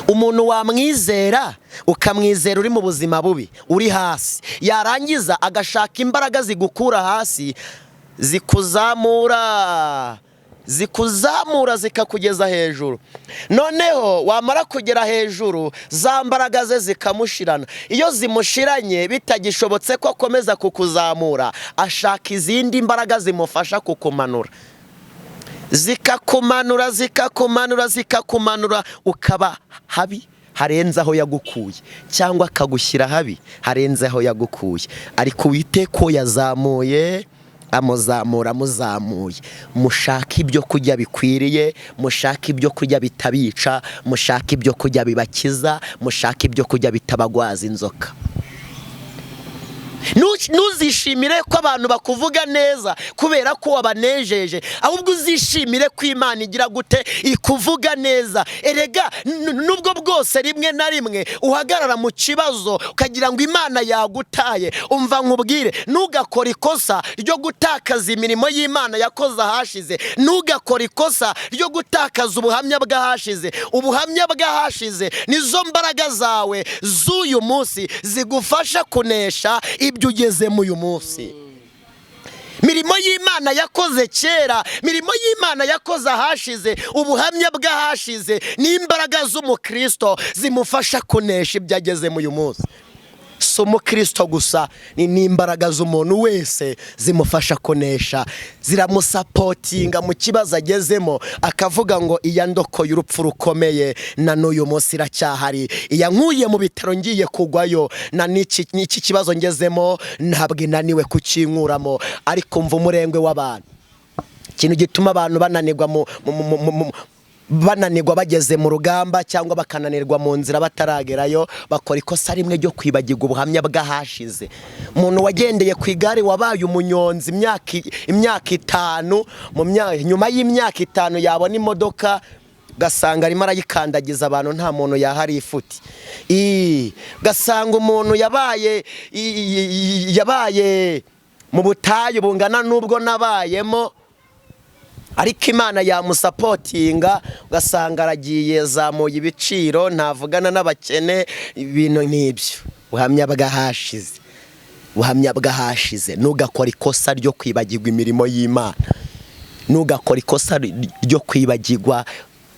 Umuntu wamwizera ukamwizera uri mu buzima bubi uri hasi, yarangiza agashaka imbaraga zigukura hasi, zikuzamura zikuzamura zikakugeza hejuru. Noneho wamara kugera hejuru za mbaraga ze zikamushirana. Iyo zimushiranye bitagishobotse ko akomeza kukuzamura, ashaka izindi mbaraga zimufasha kukumanura, zikakumanura zikakumanura zikakumanura, ukaba habi harenze aho yagukuye, cyangwa akagushyira habi harenze aho yagukuye. Ariko Uwiteka uwo yazamuye amuzamura amuzamuye. Mushake ibyo kurya bikwiriye, mushake ibyo kurya bitabica, mushake ibyo kurya bibakiza, mushake ibyo kurya bitabagwaza inzoka. Ntuzishimire ko abantu bakuvuga neza kubera ko wabanejeje, ahubwo uzishimire ko Imana igira gute ikuvuga neza. Erega nubwo bwose rimwe na rimwe uhagarara mu kibazo ukagira ngo Imana yagutaye, umva nkubwire, ntugakore ikosa ryo gutakaza imirimo y'Imana yakoze ahashize, ntugakore ikosa ryo gutakaza ubuhamya bw'ahashize. Ubuhamya bw'ahashize nizo mbaraga zawe z'uyu munsi zigufasha kunesha ibyo ugezemo uyu munsi. Mirimo y'Imana yakoze kera, mirimo y'Imana yakoze ahashize, ubuhamya bw'ahashize n'imbaraga z'umukristo zimufasha kunesha ibyo agezemo uyu munsi. Si umukristo gusa, ni n'imbaraga z'umuntu wese zimufasha kunesha, ziramusapotinga mu kibazo agezemo, akavuga ngo iya ndokoye urupfu rukomeye na n'uyu munsi iracyahari, iya nkuye mu bitaro ngiye kugwayo na n'iki kibazo ngezemo ntabwo inaniwe kukinkuramo. Ariko mva umurengwe w'abantu, ikintu gituma abantu bananirwa bananirwa bageze mu rugamba cyangwa bakananirwa mu nzira bataragerayo, bakora ikosa rimwe ryo kwibagirwa ubuhamya bw'ahashize. Umuntu wagendeye ku igare wabaye umunyonzi imyaka 5, nyuma y'imyaka 5 yabona imodoka gasanga arimo arayikandagiza abantu, nta muntu yahari ifuti. Gasanga umuntu yabaye mu butayu bungana n'ubwo nabayemo, ariko Imana yamusapotinga, ugasanga aragiye zamuye ibiciro, ntavugana n'abakene, ibintu nk'ibyo. Ubuhamya bw'ahashize, ubuhamya bw'ahashize. Ntugakore ikosa ryo kwibagirwa imirimo y'Imana, ntugakore ikosa ryo kwibagirwa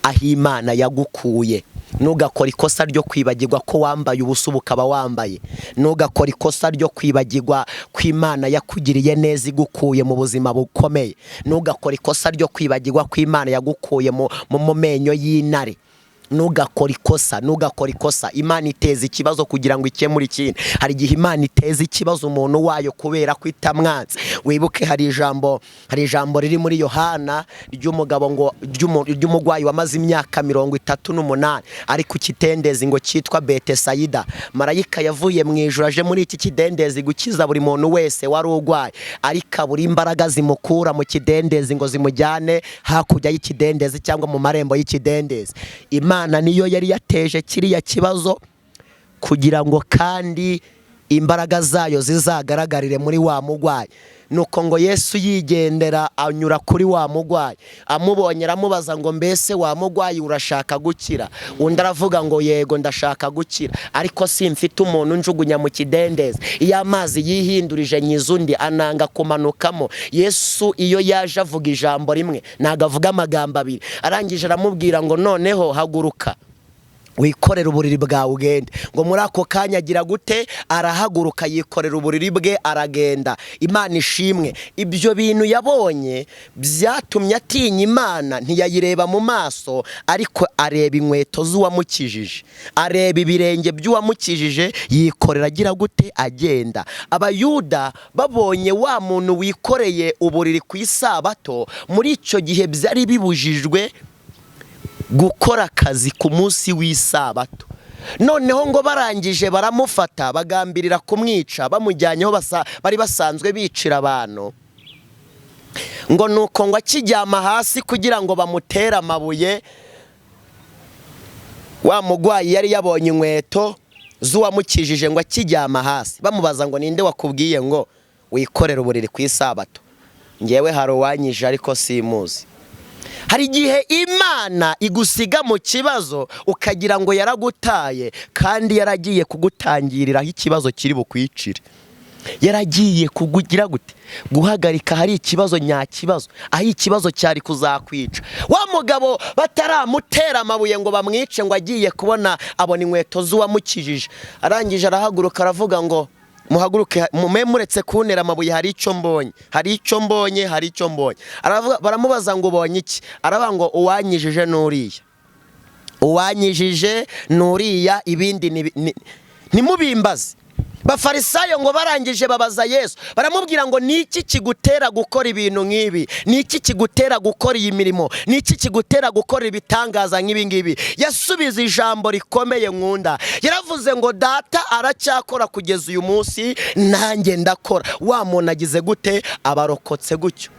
aho Imana yagukuye, ntugakore ikosa ryo kwibagirwa ko wambaye ubusa ukaba wambaye, ntugakore ikosa ryo kwibagirwa ko Imana yakugiriye neza igukuye mu buzima bukomeye, ntugakore ikosa ryo kwibagirwa ko Imana yagukuye mu menyo y'intare. Ntugakore ikosa, ntugakore ikosa. Imana iteza ikibazo kugira ngo ikemure ikindi. Hari igihe Imana iteza ikibazo umuntu wayo kubera ko itamwanze. Wibuke hari ijambo riri muri Yohana ry'umugabo ngo ry'umurwayi wamaze imyaka 38 ari ku kidendezi ngo cyitwa Betesayida. Marayika yavuye mu ijuru aje muri iki kidendezi gukiza buri muntu wese wari urwaye, ariko abura imbaraga zimukura mu kidendezi ngo zimujyane hakurya y'ikidendezi cyangwa mu marembo y'ikidendezi. Imana niyo yari yateje kiriya kibazo kugira ngo kandi imbaraga zayo zizagaragarire muri wa murwayi. Nuko ngo Yesu yigendera anyura kuri wa murwayi, amubonye aramubaza ngo: "Mbese wa murwayi, urashaka gukira?" Undi aravuga ngo: "Yego, ndashaka gukira, ariko simfite umuntu njugunya mu kidendezi. Iyo amazi yihindurije nyiza undi ananga kumanukamo." Yesu iyo yaje avuga ijambo rimwe, ntabwo avuga amagambo abiri. Arangije aramubwira ngo: "Noneho haguruka, wikorera uburiri bwawe ugende." Ngo muri ako kanya agira gute? Arahaguruka, yikorera uburiri bwe, aragenda. Imana ishimwe. Ibyo bintu yabonye byatumye atinya Imana, ntiyayireba mu maso, ariko areba inkweto z'uwamukijije, areba ibirenge by'uwamukijije, yikorera agira gute? Agenda. Abayuda babonye wa muntu wikoreye uburiri ku isabato, muri icyo gihe byari bibujijwe gukora akazi ku munsi w'isabato. Noneho ngo barangije baramufata, bagambirira kumwica, bamujyanyeho bari basanzwe bicira abantu. Ngo nuko ngo akiryama hasi kugira ngo bamutere amabuye, wa murwayi yari yabonye inkweto z'uwamukijije. Ngo akiryama hasi bamubaza ngo: "Ninde wakubwiye ngo wikorere uburiri ku isabato?" "Ngewe hari uwanyije, ariko simuzi." Hari igihe Imana igusiga mu kibazo ukagira ngo yaragutaye, kandi yaragiye kugutangiriraho ikibazo kiri bukwicire, yaragiye kukugira gute? Guhagarika hari ikibazo nyakibazo, aho ikibazo cyari kuzakwica. Wa mugabo bataramutera amabuye ngo bamwice, ngo agiye kubona abona inkweto z'uwamukijije. Arangije arahaguruka, aravuga ngo: "Muhaguruke, mume muretse kuntera amabuye, hari icyo mbonye, hari icyo mbonye, hari icyo mbonye." Aravuga, baramubaza ngo: "Ubonye iki?" Aravuga ngo: "Uwanyijije n'uriya, uwanyijije n'uriya, ibindi ntimubimbaze." Bafarisayo ngo barangije babaza Yesu, baramubwira ngo: "Ni iki kigutera gukora ibintu nk'ibi? Ni iki kigutera gukora iyi mirimo? Ni iki kigutera gukora ibitangaza nk'ibi ngibi?" Yasubiza ijambo rikomeye nkunda, yaravuze ngo: "Data aracyakora kugeza uyu munsi, nanjye ndakora." Wa muntu agize gute? Abarokotse gutyo.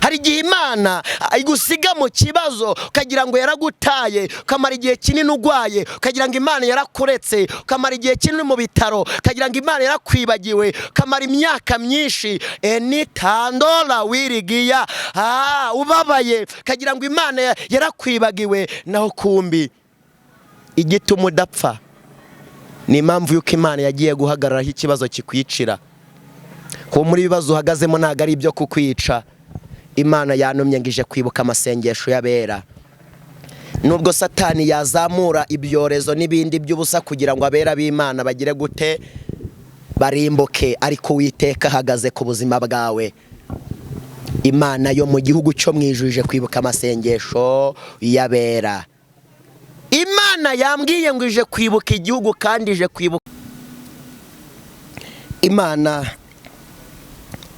Hari igihe Imana igusiga mu kibazo ukagira ngo yaragutaye, ukamara igihe kinini urwaye ukagira ngo Imana yarakuretse, ukamara igihe kinini mu bitaro ukagira ngo Imana yarakwibagiwe, ukamara imyaka myinshi enitandora wirigiya ubabaye ukagira ngo Imana yarakwibagiwe. Naho kumbi igituma udapfa ni impamvu y'uko Imana yagiye guhagararaho ikibazo kikwicira. Kuba muri ibibazo uhagazemo ntabwo ari ibyo kukwica. Imana yantumye ngo ije kwibuka amasengesho y'abera. Nubwo Satani yazamura ibyorezo n'ibindi by'ubusa kugira ngo abera b'Imana bagire gute? Barimbuke, ariko Uwiteka ahagaze ku buzima bwawe. Imana yo mu gihugu cyo mu ijuru ije kwibuka amasengesho y'abera. Imana yambwiye ngo ije kwibuka igihugu kandi ije kwibuka. Imana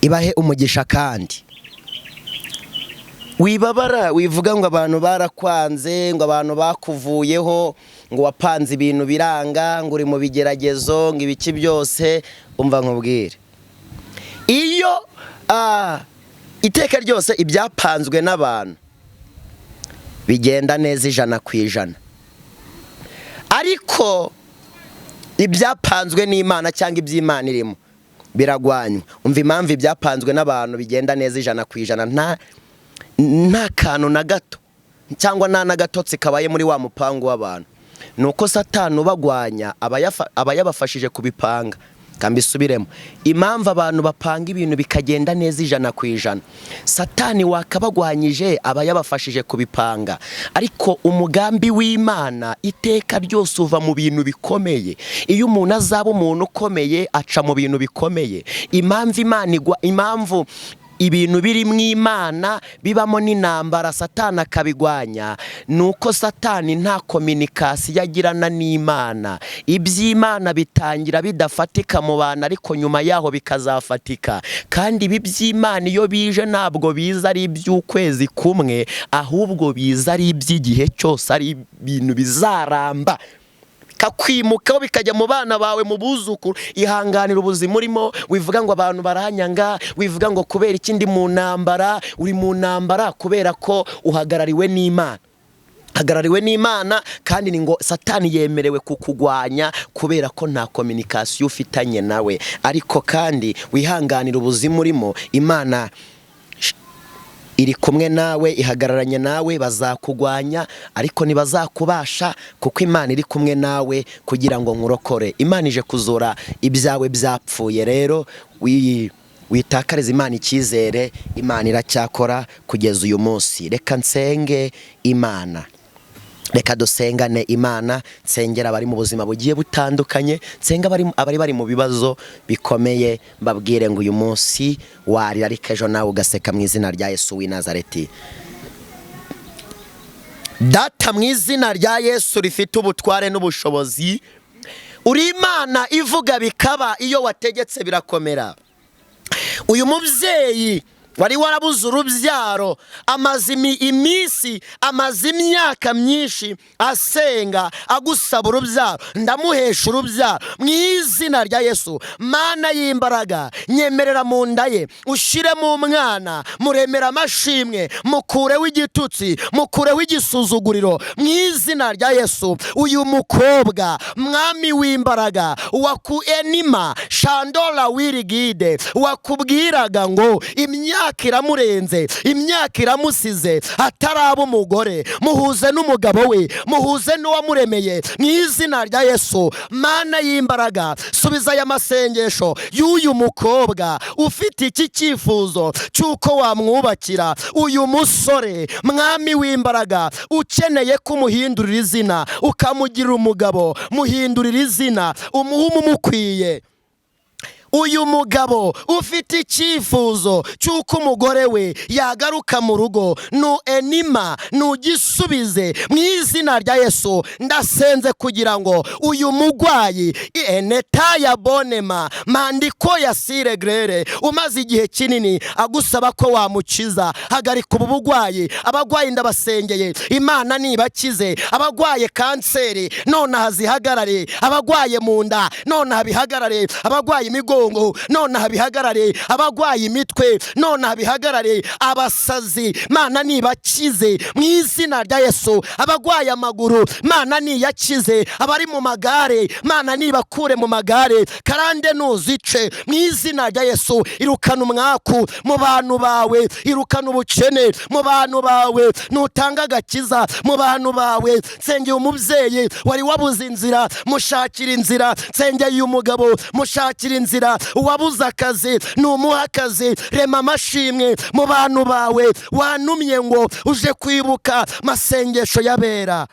ibahe umugisha. Kandi wibabara, wivuga ngo abantu barakwanze, ngo abantu bakuvuyeho, ngo wapanze ibintu biranga, ngo uri mu bigeragezo, ngo ibiki byose. Umva nkubwire, iyo iteka ryose ibyapanzwe n'abantu bigenda neza 100%, ariko ibyapanzwe n'Imana cyangwa iby'Imana irimo biragwanywa. Umva impamvu ibyapanzwe n'abantu bigenda neza 100%, nta kantu na gato cyangwa nta n'agatotsi kabaye muri wa mupangu w'abantu, ni uko Satani ubagwanya aba yabafashije kubipanga. Mbisubiremo: impamvu abantu bapanga ibintu bikagenda neza 100%, Satani wakabagwanyije aba yabafashije kubipanga. Ariko umugambi w'Imana iteka ryose uva mu bintu bikomeye. Iyo umuntu azaba umuntu ukomeye, aca mu bintu bikomeye. Impamvu Imana igwa, impamvu Ibintu biri mu Imana bibamo n'intambara, Satani akabigwanya, ni uko Satani nta communication agirana n'Imana. Iby'Imana bitangira bidafatika mu bantu, ariko nyuma yaho bikazafatika. Kandi ibi by'Imana iyo bije ntabwo biza ari iby'ukwezi kumwe, ahubwo biza ari iby'igihe cyose, ari ibintu bizaramba, bikakwimukaho bikajya mu bana bawe, mu buzukuru. Ihanganira ubuzima urimo, wivuga ngo abantu baranyanga, wivuga ngo kubera iki ndi mu ntambara. Uri mu ntambara kubera ko uhagarariwe n'Imana, hagarariwe n'Imana, kandi ni ngo Satani yemerewe kukugwanya kubera ko nta communication ufitanye nawe. Ariko kandi wihanganira ubuzima urimo, Imana iri kumwe nawe, ihagararanye nawe. Bazakugwanya ariko ntibazakubasha, kuko Imana iri kumwe nawe kugira ngo nkurokore. Imana ije kuzura ibyawe byapfuye. Rero witakariza Imana icyizere, Imana iracyakora kugeza uyu munsi. Reka nsenge Imana, reka dusengane Imana. Nsengera abari mu buzima bugiye butandukanye, nsenga abari bari mu bibazo bikomeye, mbabwire ngo uyu munsi warira ariko ejo nawe ugaseka, mu izina rya Yesu w'i Nazareti. Data, mu izina rya Yesu rifite ubutware n'ubushobozi, uri Imana ivuga bikaba, iyo wategetse birakomera. Uyu mubyeyi wari warabuze urubyaro amaze iminsi, amaze imyaka myinshi asenga agusaba urubyaro, ndamuhesha urubyaro mu izina rya Yesu. Mana y'imbaraga, nyemerera mu nda ye ushyiremo umwana, muremera amashimwe, mukureho igitutsi, mukureho igisuzuguriro mu izina rya Yesu. Uyu mukobwa, Mwami w'imbaraga, waku enima shandora wirigide, wakubwiraga ngo imyaka iramurenze, imyaka iramusize ataraba umugore, muhuze n'umugabo we, muhuze n'uwamuremeye mu izina rya Yesu. Mana y'imbaraga, subiza aya masengesho y'uyu mukobwa ufite iki cyifuzo cy'uko wamwubakira. Uyu musore, Mwami w'imbaraga, ukeneye kumuhindurira izina ukamugira umugabo, muhindurira izina, umuhe umukwiye. Uyu mugabo ufite icyifuzo cy'uko umugore we yagaruka mu rugo, nu enima nugisubize mu izina rya Yesu. Ndasenze kugira ngo uyu mugwayi eneta ya bonema mandiko ya siregrere umaze igihe kinini agusaba ko wamukiza, hagarika ubu bugwayi. Abagwayi ndabasengeye, Imana nibakize. Abagwaye kanseri nonaha zihagarare, abagwaye mu nda nonaha bihagarare, abagwaye imigongo nonaha bihagarare, abagwaye imitwe nonaha bihagarare, abasazi Mana nibakize mu izina rya Yesu, abagwaye amaguru Mana niyakize, abari mu magare Mana nibakure mu magare, karande nuzice mu izina rya Yesu. Irukana umwaku mu bantu bawe, irukana ubukene mu bantu bawe, nutanga agakiza mu bantu bawe. Nsengeye umubyeyi wari wabuze inzira, mushakira inzira. Nsengeye umugabo, mushakira inzira. Uwabuze akazi numuha akazi, rema amashimwe mu bantu bawe. Wanumye ngo uje kwibuka masengesho y'abera.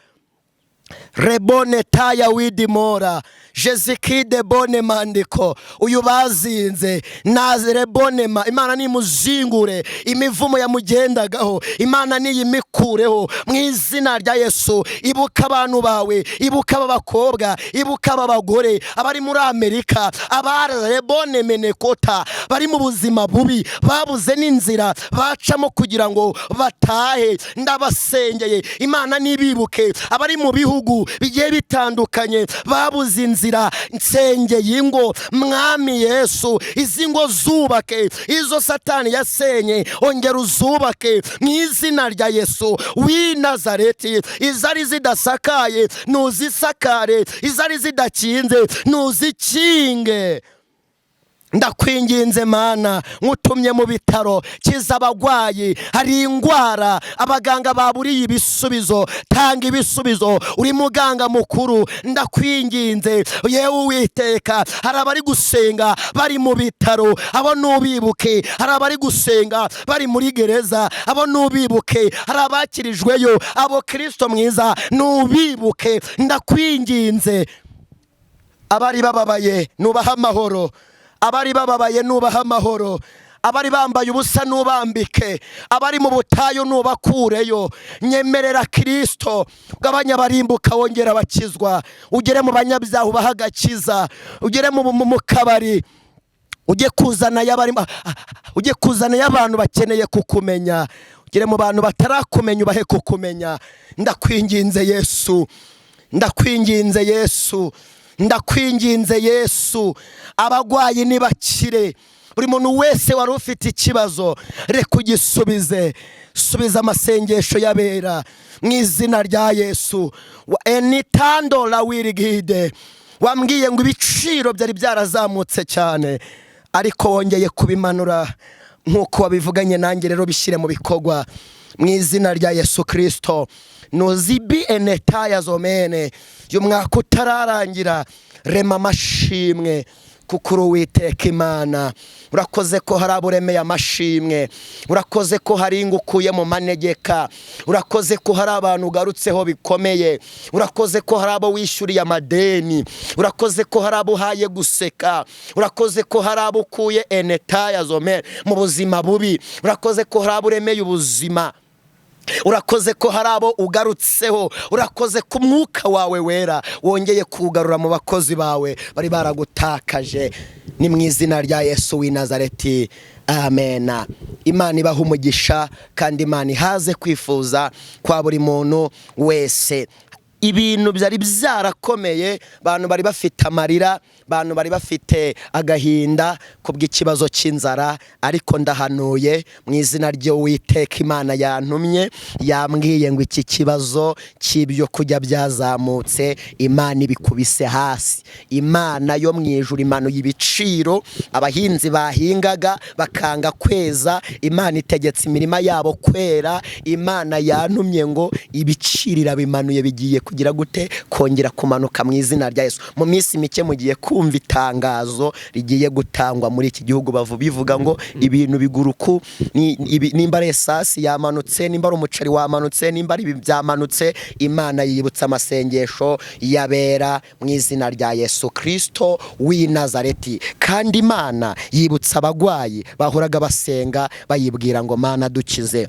Rebone taya widimora jezikide bone mandiko, uyu bazinze naze rebone ma, Imana nimuzingure imivumo yamugendagaho, Imana niyimikureho mu izina rya Yesu. Ibuka abantu bawe, ibuka aba bakobwa, ibuka aba bagore abari muri Amerika, abari rebone menekota, bari mu buzima bubi, babuze n'inzira bacamo kugira ngo batahe, ndabasengeye Imana nibibuke. Abari mu bihugu bigiye bitandukanye babuze inzira, nsengeye ingo, Mwami Yesu, izi ngo zubake, izo Satani yasenye ongera uzubake mu izina rya Yesu w'i Nazareti. Izari zidasakaye nuzisakare, izari zidakinze nuzikinge. Ndakwinginze Mana, nkutumye mu bitaro, kiza abagwayi. Hari indwara abaganga baburiye ibisubizo, tanga ibisubizo, uri muganga mukuru, ndakwinginze yewe Uwiteka. Hari abari gusenga bari mu bitaro, abo nubibuke. Hari abari gusenga bari muri gereza, abo nubibuke. Hari abakirijweyo, abo Kristo mwiza nubibuke. Ndakwinginze, abari bababaye nubaha amahoro, abari bababaye nubaha amahoro, Abari bambaye ubusa nubambike, abari mu butayu nubakureyo. Nyemerera Kristo, gabanya abarimbuka wongera abakizwa, ugere mu banyabyaha ubahe agakiza, ugere mu kabari ujye kuzana ujye kuzana y'abantu bakeneye kukumenya, ugere mu bantu batarakumenya ubahe kukumenya. Ndakwinginze Yesu, ndakwinginze Yesu, ndakwinginze Yesu. Abagwayi nibakire. Buri muntu wese wari ufite ikibazo reka ugisubize. Subiza amasengesho y'abera mu izina rya Yesu. Enitando la wirigide, wambwiye ngo ibiciro byari byarazamutse cyane, ariko wongeye kubimanura nk'uko wabivuganye nanjye. Rero bishyire mu bikorwa mu izina rya Yesu Kristo. Nuzibi enetaya zomene, y'umwaka utararangira rema amashimwe, kuko uri Uwiteka Imana. Urakoze ko hari abo uremeye amashimwe, urakoze ko hari ingo ukuye mu manegeka, urakoze ko hari abantu ugarutseho bikomeye, urakoze ko hari abo wishyuriye amadeni, urakoze ko hari abo uhaye guseka, urakoze ko hari abo ukuye enetaya zomene mu buzima bubi, urakoze ko hari abo uremeye ubuzima, urakoze ko hari abo ugarutseho, urakoze ko umwuka wawe wera wongeye kuwugarura mu bakozi bawe bari baragutakaje. Ni mu izina rya Yesu w'i Nazareti, amena. Imana ibaha umugisha, kandi Imana ihaze kwifuza kwa buri muntu wese. Ibintu byari byarakomeye, abantu bari bafite amarira, abantu bari bafite agahinda kubw'ikibazo cy'inzara, ariko ndahanuye mu izina ry'Uwiteka Imana yantumye, yambwiye ngo iki kibazo cy'ibyo kurya byazamutse Imana ibikubise hasi. Imana yo mu ijuru imanuye ibiciro, abahinzi bahingaga bakanga kweza, Imana itegetse imirima yabo kwera. Imana yantumye ngo ibiciro irabimanuye, bigiye kugira gute? Kongera kumanuka mu izina rya Yesu. Mu minsi mike mugiye kumva itangazo rigiye gutangwa muri iki gihugu, bivuga ngo ibintu biguruku, nimba ari esasi yamanutse, nimba ari umuceri wamanutse, nimba ari ibi byamanutse. Imana yibutsa amasengesho y'abera mu izina rya Yesu Kristo w'i Nazareti. Kandi Imana yibutsa abagwayi bahoraga basenga bayibwira ngo Mana dukize.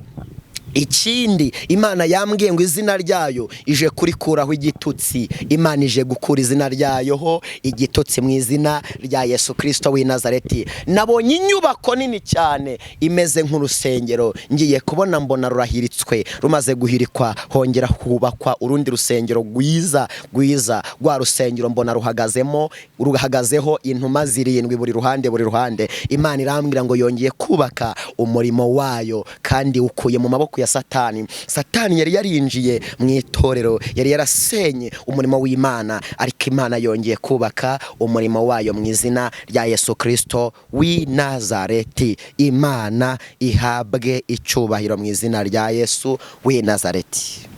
Ikindi Imana yambwiye ngo izina ryayo ije kurikuraho igitutsi. Imana ije gukura izina ryayo ho igitutsi mu izina rya Yesu Kristo w'i Nazareti. Nabonye inyubako nini cyane imeze nk'urusengero, ngiye kubona mbona rurahiritswe, rumaze guhirikwa hongera hubakwa urundi rusengero rwiza rwiza. Rwa rusengero mbona ruhagazemo, ruhagazeho intuma zirindwi buri ruhande buri ruhande. Imana irambwira ngo yongeye kubaka umurimo wayo, kandi ukuye mu maboko ya Satani. Satani yari yarinjiye mu itorero, yari yarasenye umurimo w'Imana, ariko Imana yongeye kubaka umurimo wayo mu izina rya Yesu Kristo w'i Nazareti. Imana ihabwe icyubahiro mu izina rya Yesu w'i Nazareti.